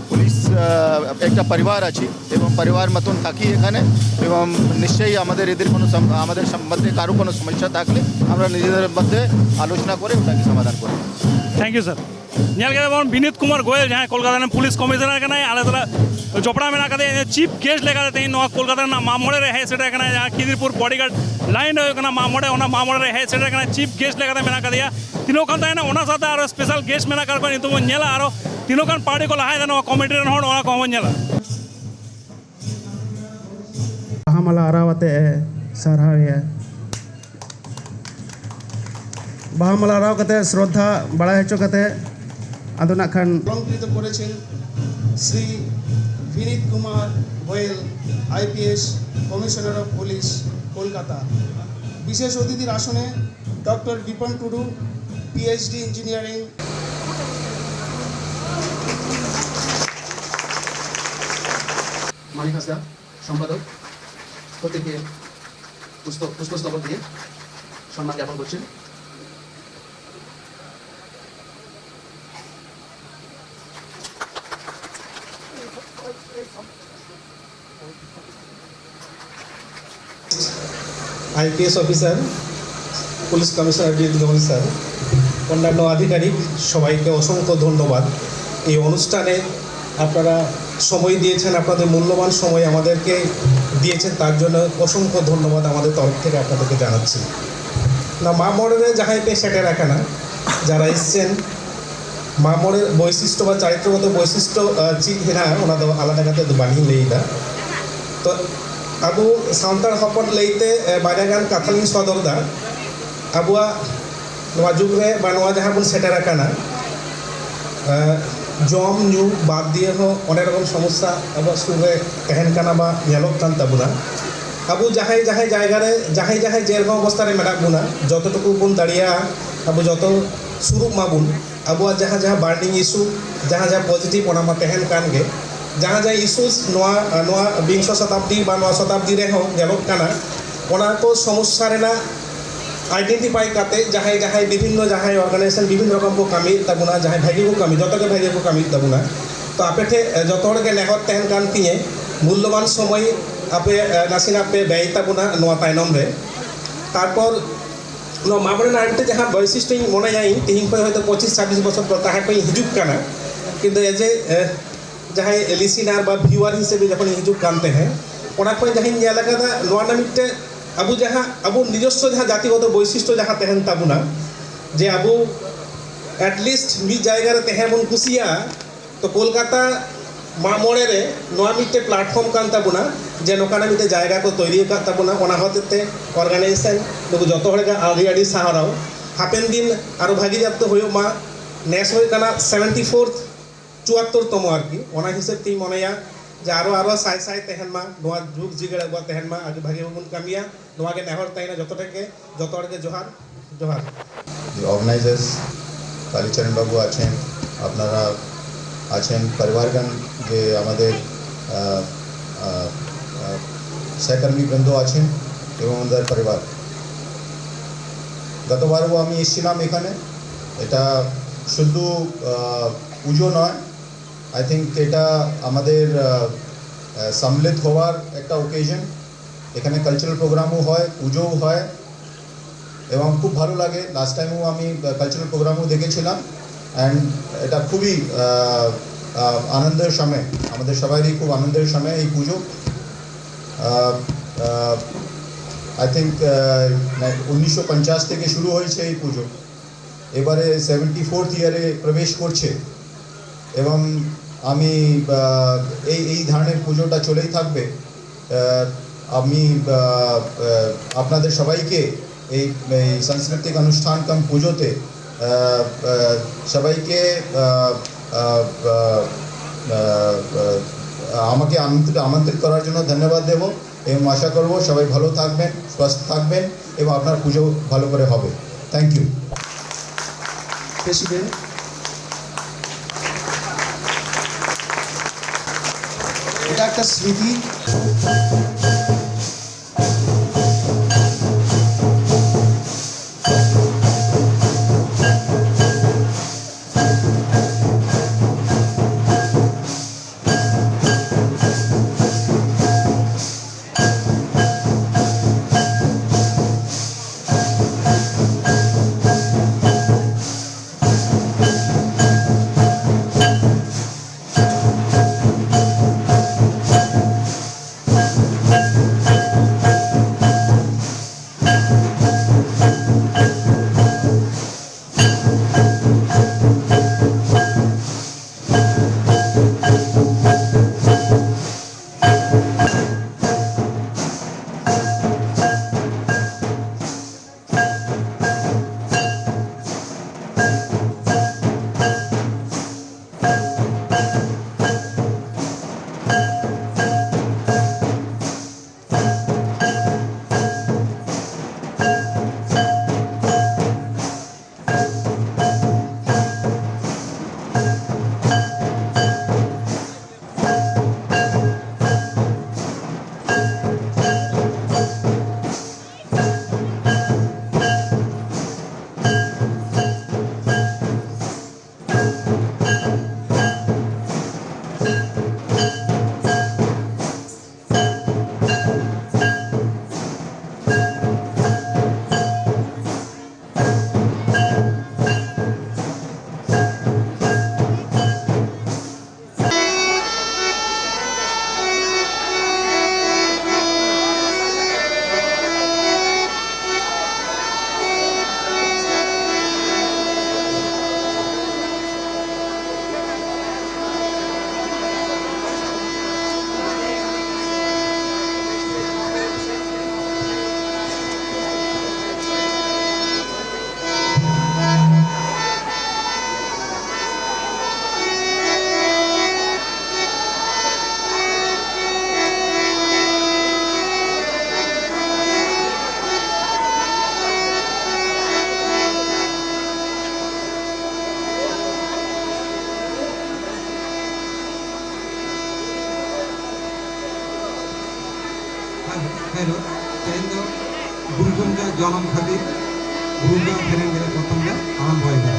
পুলিশ, আহ, একটা পরিবার আছি এবং পরিবার মতন থাকি এখানে। এবং নিশ্চয়ই আমাদের এদের কোনো সম-, আমাদের সম্বন্ধে কারো কোনো সমস্যা থাকলে আমরা নিজেদের মধ্যে আলোচনা করে ওটাকে সমাধান করি। Thank you sir. ᱧᱮᱞ ᱠᱮᱫᱟ ᱵᱚᱱ ᱵᱤᱱᱤᱛ ᱠᱩᱢᱟᱨ ᱜᱳᱭᱮᱞ, ᱡᱟᱦᱟᱸᱭ ᱠᱚᱞᱠᱟᱛᱟ ᱨᱮᱱ ᱯᱩᱞᱤᱥ ᱠᱚᱢᱤᱥᱚᱱᱟᱨ ᱠᱟᱱᱟᱭ, ᱟᱞᱮ ᱥᱟᱞᱟᱜ ᱡᱚᱯᱲᱟᱣ ᱢᱮᱱᱟᱜ ᱠᱟᱫᱮᱭᱟ᱾ ᱪᱤᱯ ᱜᱮᱥᱴ ᱞᱮᱠᱟᱛᱮ ᱛᱮᱦᱮᱧ ᱱᱚᱣᱟ ᱠᱚᱞᱠᱟᱛᱟ ᱨᱮᱱᱟᱜ ᱢᱟᱜ ᱢᱚᱬᱮ ᱨᱮ ᱦᱮᱡ ᱥᱮᱴᱮᱨ ᱠᱟᱱᱟᱭ, ᱡᱟᱦᱟᱸ ᱠᱷᱤᱫᱤᱨᱯᱩᱨ ᱵᱚᱰᱤᱜᱟᱨᱰ ᱞᱟᱭᱤᱱ ᱨᱮ ᱦᱩᱭᱩᱜ ᱠᱟᱱᱟ ᱢᱟᱜ ᱢᱚᱬᱮ, ᱚᱱᱟ ᱢᱟᱜ ᱢᱚᱬᱮ ᱨᱮ ᱦᱮᱡ ᱥᱮᱴᱮᱨ ᱠᱟᱱᱟᱭ, ᱪᱤᱯ ᱜᱮᱥᱴ ᱞᱮᱠᱟᱛᱮ ᱢᱮᱱᱟᱜ ᱠᱟᱫᱮᱭᱟ᱾ ᱛᱤᱱᱟᱹᱜ ᱜᱟᱱ ᱛᱟᱦᱮᱱᱟ, ᱚᱱᱟ ᱥᱟᱶᱛᱮ ᱟᱨᱚ ᱥᱯᱮᱥᱟᱞ ᱜᱮᱥᱴ ᱢᱮᱱᱟᱜ ᱠᱟᱫ ᱠᱚᱣᱟ, ᱧᱩᱛᱩᱢ ᱵᱚᱱ ᱧᱮᱞᱟ᱾ ᱟᱨᱚ ᱛᱤᱱᱟᱹᱜ ᱜᱟᱱ ᱯᱟᱨᱴᱤ ᱠᱚ ᱞᱟᱦᱟᱭᱮᱫᱟ ᱱᱚᱣᱟ ᱠᱚᱢᱤᱴᱤ ᱨᱮᱱ ᱦᱚᱲ, ᱚᱱᱟ ᱠᱚᱦᱚᱸ ᱵᱚᱱ ᱧᱮᱞᱟ᱾ ᱵᱟᱦᱟ ᱢᱟᱞᱟ ᱟᱨᱟᱣ ᱟᱛᱮ ᱮ ᱥᱟᱨᱦᱟᱣᱮᱭᱟ᱾ ᱵᱟᱦᱟ ᱢᱟᱞᱟ ᱟᱨᱟᱣ ᱠᱟᱛᱮ ᱥᱨᱚᱫᱷᱟ ᱵᱟᱲᱟᱭ ᱦᱚᱪᱚ ᱠᱟᱛᱮ ᱟᱫᱚ ᱱᱟᱜ ᱠᱷᱟᱱ অলংকৃত করেছেন Shri Binit Kumar Goyal, IPS, commissioner of police, Kolkata. বিশেষ অতিথির আসনে doctor Bipon Tudu, PhD engineering, Manik Hansda, সম্পাদক, প্রত্যেককে পুষ্প পুষ্পস্তবক দিয়ে সম্মান জ্ঞাপন করছেন। IPS officer, police commissioner Binit Goyal sir, অন্যান্য আধিকারিক, সবাইকে অসংখ্য ধন্যবাদ। এই অনুষ্ঠানে আপনারা সময় দিয়েছেন, আপনাদের মূল্যবান সময় আমাদেরকে দিয়েছেন, তার জন্য অসংখ্য ধন্যবাদ আমাদের তরফ থেকে আপনাদেরকে জানাচ্ছি। ᱱᱚᱣᱟ ᱢᱟᱜ ᱢᱚᱬᱮ ᱨᱮ ᱡᱟᱦᱟᱸᱭ ᱯᱮ ᱥᱮᱴᱮᱨ ᱟᱠᱟᱱᱟ, ᱡᱟᱦᱟᱸᱭ ᱮᱥᱮᱱ ᱢᱟᱜ ᱢᱚᱬᱮ ᱵᱳᱭᱥᱤᱥᱴᱚ ᱵᱟ ᱪᱟᱨᱤᱛᱨᱚᱜᱚᱛᱚ ᱵᱳᱭᱥᱤᱥᱴᱚ ᱪᱮᱫ ᱦᱮᱱᱟᱜᱼᱟ, ᱚᱱᱟ ᱫᱚ ᱟᱞᱟᱫᱟ ᱠᱟᱛᱮ ᱫᱚ ᱵᱟᱹᱞᱤᱧ ᱞᱟᱹᱭ ᱮᱫᱟ᱾ ᱛᱚ ᱟᱵᱚ ᱥᱟᱱᱛᱟᱲ ᱦᱚᱯᱚᱱ ᱞᱟᱹᱭᱛᱮ ᱵᱟᱨᱭᱟ ᱜᱟᱱ ᱠᱟᱛᱷᱟ ᱞᱤᱧ ᱥᱚᱫᱚᱨ ᱮᱫᱟ᱾ ᱟᱵᱚᱣᱟᱜ ᱱᱚᱣᱟ ᱡᱩᱜᱽ ᱨᱮ ᱵᱟ ᱱᱚᱣᱟ ᱡᱟᱦᱟᱸ ᱵᱚᱱ ᱥᱮᱴᱮᱨ ᱟᱠᱟᱱᱟ, ᱡᱚᱢ ᱧᱩ ᱵᱟᱫ ᱫᱤᱭᱮ ᱦᱚᱸ ᱚᱱᱮᱠ ᱨᱚᱠᱚᱢ ᱥᱚᱢᱚᱥᱥᱟ ᱟᱵᱚᱣᱟᱜ ᱥᱩᱨ ᱨᱮ ᱛᱟᱦᱮᱱ ᱠᱟᱱᱟ ᱵᱟ ᱧᱮᱞᱚᱜ ᱠᱟᱱ ᱛᱟᱵᱚᱱᱟ᱾ ᱟᱵᱚ ᱡᱟᱦᱟᱸᱭ ᱡᱟᱦᱟᱸᱭ ᱡᱟᱭᱜᱟ ᱨᱮ, ᱡᱟᱦᱟᱸᱭ ᱡᱟᱦᱟᱸᱭ ᱡᱮ ᱨᱚᱠᱚᱢ ᱚᱵᱚᱥᱛᱷᱟ ᱨᱮ ᱢᱮᱱᱟᱜ ᱵᱚᱱᱟ, ᱡᱚᱛᱚ ᱴᱩᱠᱩ ᱵᱚᱱ ᱫᱟᱲᱮᱭᱟᱜᱼᱟ, ᱟᱵᱚ ᱡᱚᱛᱚ ᱥᱩᱨᱩᱜ ᱢᱟᱵᱚᱱ᱾ ᱟᱵᱚᱣᱟᱜ ᱡᱟᱦᱟᱸ ᱡᱟᱦᱟᱸ ᱵᱟᱨᱱᱤᱝ ᱤᱥᱩ, ᱡᱟᱦᱟᱸ ᱡᱟᱦᱟᱸ ᱯᱚᱡᱤᱴᱤᱵᱷ, ᱚᱱᱟ ᱢᱟ ᱛᱟᱦᱮᱱ ᱠᱟᱱ ᱜᱮ᱾ ᱡᱟᱦᱟᱸ ᱡᱟᱦᱟᱸ ᱤᱥᱩᱥ ᱱᱚᱣᱟ ᱱᱚᱣᱟ ᱵᱤᱝᱥᱚ ᱥᱚᱛᱟᱵᱫᱤ ᱵᱟ ᱱᱚᱣᱟ ᱥᱚᱛᱟᱵᱫᱤ ᱨᱮᱦᱚᱸ ᱧᱮᱞᱚᱜ ᱠᱟᱱᱟ, ᱚᱱᱟ ᱠᱚ ᱥᱚᱢᱚᱥᱥᱟ ᱨᱮᱱᱟᱜ ᱟᱭᱰᱮᱱᱴᱤᱯᱷᱟᱭ ᱠᱟᱛᱮ ᱡᱟᱦᱟᱸᱭ ᱡᱟᱦᱟᱸᱭ ᱵᱤᱵᱷᱤᱱᱱᱚ ᱡᱟᱦᱟᱸᱭ ᱚᱨᱜᱟᱱᱟᱭᱡᱮᱥᱚᱱ ᱵᱤᱵᱷᱤᱱᱱᱚ ᱨᱚᱠᱚᱢ ᱠᱚ ᱠᱟᱹᱢᱤᱭᱮᱫ ᱛᱟᱵᱚᱱᱟ, ᱡᱟᱦᱟᱸᱭ ᱵᱷᱟᱜᱮ ᱠᱚ ᱠᱟᱹᱢᱤ, ᱡᱚᱛᱚ ᱜᱮ ᱵᱷᱟᱜᱮ ᱠᱚ ᱠᱟᱹᱢᱤᱭᱮᱫ ᱛᱟᱵᱚᱱᱟ᱾ ᱛᱚ ᱟᱯᱮ ᱴᱷᱮᱱ ᱡᱚᱛᱚ ᱦᱚᱲ ᱜᱮ ᱱᱮᱦᱚᱨ ᱛᱟᱦᱮᱱ ᱠᱟᱱ ᱛᱤᱧᱟᱹ, ᱢᱩᱞᱞᱚᱵᱟᱱ ᱥᱚᱢᱚᱭ ᱟᱯᱮ ᱱᱟᱥᱮᱱᱟᱜ ᱯᱮ ᱵᱮᱭ ᱛᱟᱵᱚᱱᱟ ᱱᱚᱣᱟ ᱛᱟᱭᱱᱚᱢ ᱨᱮ᱾ ᱛᱟᱨᱯᱚᱨ ᱱᱚᱣᱟ ᱢᱟᱜ ᱢᱚᱬᱮ ᱨᱮᱱᱟᱜ ᱟᱨ ᱢᱤᱫᱴᱮᱱ ᱡᱟᱦᱟᱸ ᱵᱳᱭᱥᱤᱥᱴᱚᱧ ᱢᱚᱱᱮᱭᱟ ᱤᱧ, ᱛᱮᱦᱮᱧ ᱠᱷᱚᱱ ᱦᱚᱭᱛᱳ ᱯᱚᱸᱪᱤᱥ ᱪᱷᱟᱵᱵᱤᱥ ᱵᱚᱪᱷᱚᱨ ᱯᱚᱨ ᱛᱟᱦᱮᱸ ᱠᱷᱚᱱ ᱤᱧ ᱦᱤᱡᱩᱜ ᱠᱟᱱᱟ, ᱠᱤᱱᱛᱩ ᱮᱡᱮ ᱡᱟᱦᱟᱸᱭ ᱞᱤᱥᱤᱱᱟᱨ ᱵᱟ ᱵᱷᱤᱭᱩᱣᱟᱨ ᱦᱤᱥᱟᱹᱵᱮ ᱡᱚᱠᱷᱚᱱ ᱤᱧ ᱦᱤᱡᱩᱜ ᱠᱟᱱ ᱛᱟᱦᱮᱸᱫ, ᱚᱱᱟ ᱠᱷᱚᱱ ᱡᱟᱦᱟᱸᱧ ᱧᱮᱞ ᱟᱠᱟᱫᱟ, ᱱᱚᱣᱟ ᱨᱮᱱᱟᱜ ᱢᱤᱫᱴᱮᱱ ᱟᱵᱚ ᱡᱟᱦᱟᱸ ᱟᱵᱚ ᱱᱤᱡᱚᱥᱥᱚ ᱡᱟᱦᱟᱸ ᱡᱟᱛᱤᱜᱚᱛᱚ ᱵᱳᱭᱥᱤᱥᱴᱚ ᱡᱟᱦᱟᱸ ᱛᱟᱦᱮᱱ ᱛᱟᱵᱚᱱᱟ, ᱡᱮ ᱟᱵᱚ ᱮᱴᱞᱤᱥᱴ ᱢᱤᱫ ᱡᱟᱭᱜᱟ ᱨᱮ ᱛᱟᱦᱮᱸ ᱵᱚᱱ ᱠᱩᱥᱤᱭᱟᱜᱼᱟ, ᱛᱚ ᱠᱳᱞᱠᱟᱛᱟ ᱢᱟᱜ ᱢᱚᱬᱮ ᱨᱮ ᱱᱚᱣᱟ ᱢᱤᱫᱴᱮᱱ ᱯᱞᱟᱴᱯᱷᱚᱨᱢ ᱠᱟᱱ ᱛᱟᱵᱚᱱᱟ, ᱡᱮ ᱱᱚᱝᱠᱟᱱᱟᱜ ᱢᱤᱫᱴᱮᱱ ᱡᱟᱭᱜᱟ ᱠᱚ ᱛᱚᱭᱨᱤ ᱟᱠᱟᱫ ᱛᱟᱵᱚᱱᱟ᱾ ᱚᱱᱟ ᱦᱚᱛᱮᱡ ᱛᱮ ᱚᱨᱜᱟᱱᱟᱭᱡᱮᱥᱚᱱ ᱱᱩᱠᱩ ᱡᱚᱛᱚ ᱦᱚᱲ ᱜᱮ ᱟᱹᱰᱤ ᱟᱹᱰᱤ ᱥᱟᱨᱦᱟᱣ᱾ ᱦᱟᱯᱮᱱ ᱫᱤᱱ ᱟᱨᱚ ᱵᱷᱟᱹᱜᱤ ᱡᱟᱛᱮ ᱦᱩᱭᱩᱜ ᱢᱟ᱾ ᱱᱮᱥ ᱦᱩᱭᱩᱜ ᱠᱟᱱᱟ ᱥᱮᱵᱷᱮᱱᱴᱤ ᱯᱷᱳᱨᱛᱷ, ᱪᱩᱣᱟᱛᱛᱚᱨ ᱛᱚᱢᱚ ᱟᱨᱠᱤ᱾ ᱚᱱᱟ ᱦᱤᱥᱟᱹᱵ ᱛᱤᱧ ᱢᱚᱱᱮᱭᱟ ᱡᱮ ᱟᱨᱚ ᱟᱨᱚ ᱥᱟᱭ ᱥᱟᱭ ᱛᱟᱦᱮᱱ ᱢᱟ, ᱱᱚᱣᱟ ᱡᱩᱜᱽ ᱡᱤᱜᱟᱹᱲ ᱟᱵᱚᱣᱟᱜ ᱛᱟᱦᱮᱱ ᱢᱟ, ᱟᱹᱰᱤ ᱵᱷᱟᱹᱜᱤ ᱵᱚᱱ ᱠᱟᱹᱢᱤᱭᱟ᱾ ᱱᱚᱣᱟ ᱜᱮ ᱱᱮᱦᱚᱨ ᱛᱟᱦᱮᱱᱟ ᱡᱚᱛᱚ ᱴᱷᱮᱱ ᱜᱮ, ᱡᱚᱛᱚ ᱦᱚᱲ ᱜᱮ ᱡᱚᱦᱟᱨ, ᱡᱚᱦᱟᱨ᱾ The organizers, কালীচরণ বাবু আছেন, আপনারা আছেন, পরিবারগণ, যে আমাদের আহ, আহ, আহ, সহকর্মী বৃন্দ আছেন এবং ওনাদের পরিবার। গতবারও আমি এসেছিলাম এখানে। এটা শুধু আহ, পুজো নয়, আই থিঙ্ক এটা আমাদের আহ, আহ, সম্মিলিত হওয়ার একটা অকেশন। এখানে কালচারাল প্রোগ্রামও হয়, পুজোও হয় এবং খুব ভালো লাগে। লাস্ট টাইমও আমি কালচারাল প্রোগ্রামও দেখেছিলাম। অ্যান্ড এটা খুবই আহ, আহ, আনন্দের সময়, আমাদের সবারই খুব আনন্দের সময় এই পুজো। আই থিঙ্ক উনিশশো পঞ্চাশ থেকে শুরু হয়েছে এই পুজো, এবারে সেভেন্টি ফোর্থ ইয়ারে প্রবেশ করছে এবং আমি আহ, এই এই ধরনের পুজোটা চলেই থাকবে। আহ, আমি আহ, আহ, আপনাদের সবাইকে এই এই সাংস্কৃতিক অনুষ্ঠান কাম পুজোতে আহ, আহ, সবাইকে আহ, আহ, আহ, আহ, আহ, আমাকে আমন্ত্রিত আমন্ত্রিত করার জন্য ধন্যবাদ দেব এবং আশা করব সবাই ভালো থাকবেন, সুস্থ থাকবেন এবং আপনার পুজো ভালো করে হবে। Thank you. প্রেসিডেন্ট, এটা একটা স্মৃতি। ᱦᱮᱞᱳ, ᱛᱮᱦᱮᱧ ᱫᱚ ᱜᱩᱨᱩ ᱜᱚᱢᱠᱮ ᱡᱚᱱᱚᱢ ᱠᱷᱟᱹᱛᱤᱨ ᱜᱩᱨᱩ ᱜᱚᱢᱠᱮ ᱥᱮᱨᱮᱧ ᱜᱮ ᱯᱨᱚᱛᱷᱚᱢ ᱞᱮ ᱟᱨᱟᱢᱵᱷᱚᱭᱮᱫᱟ᱾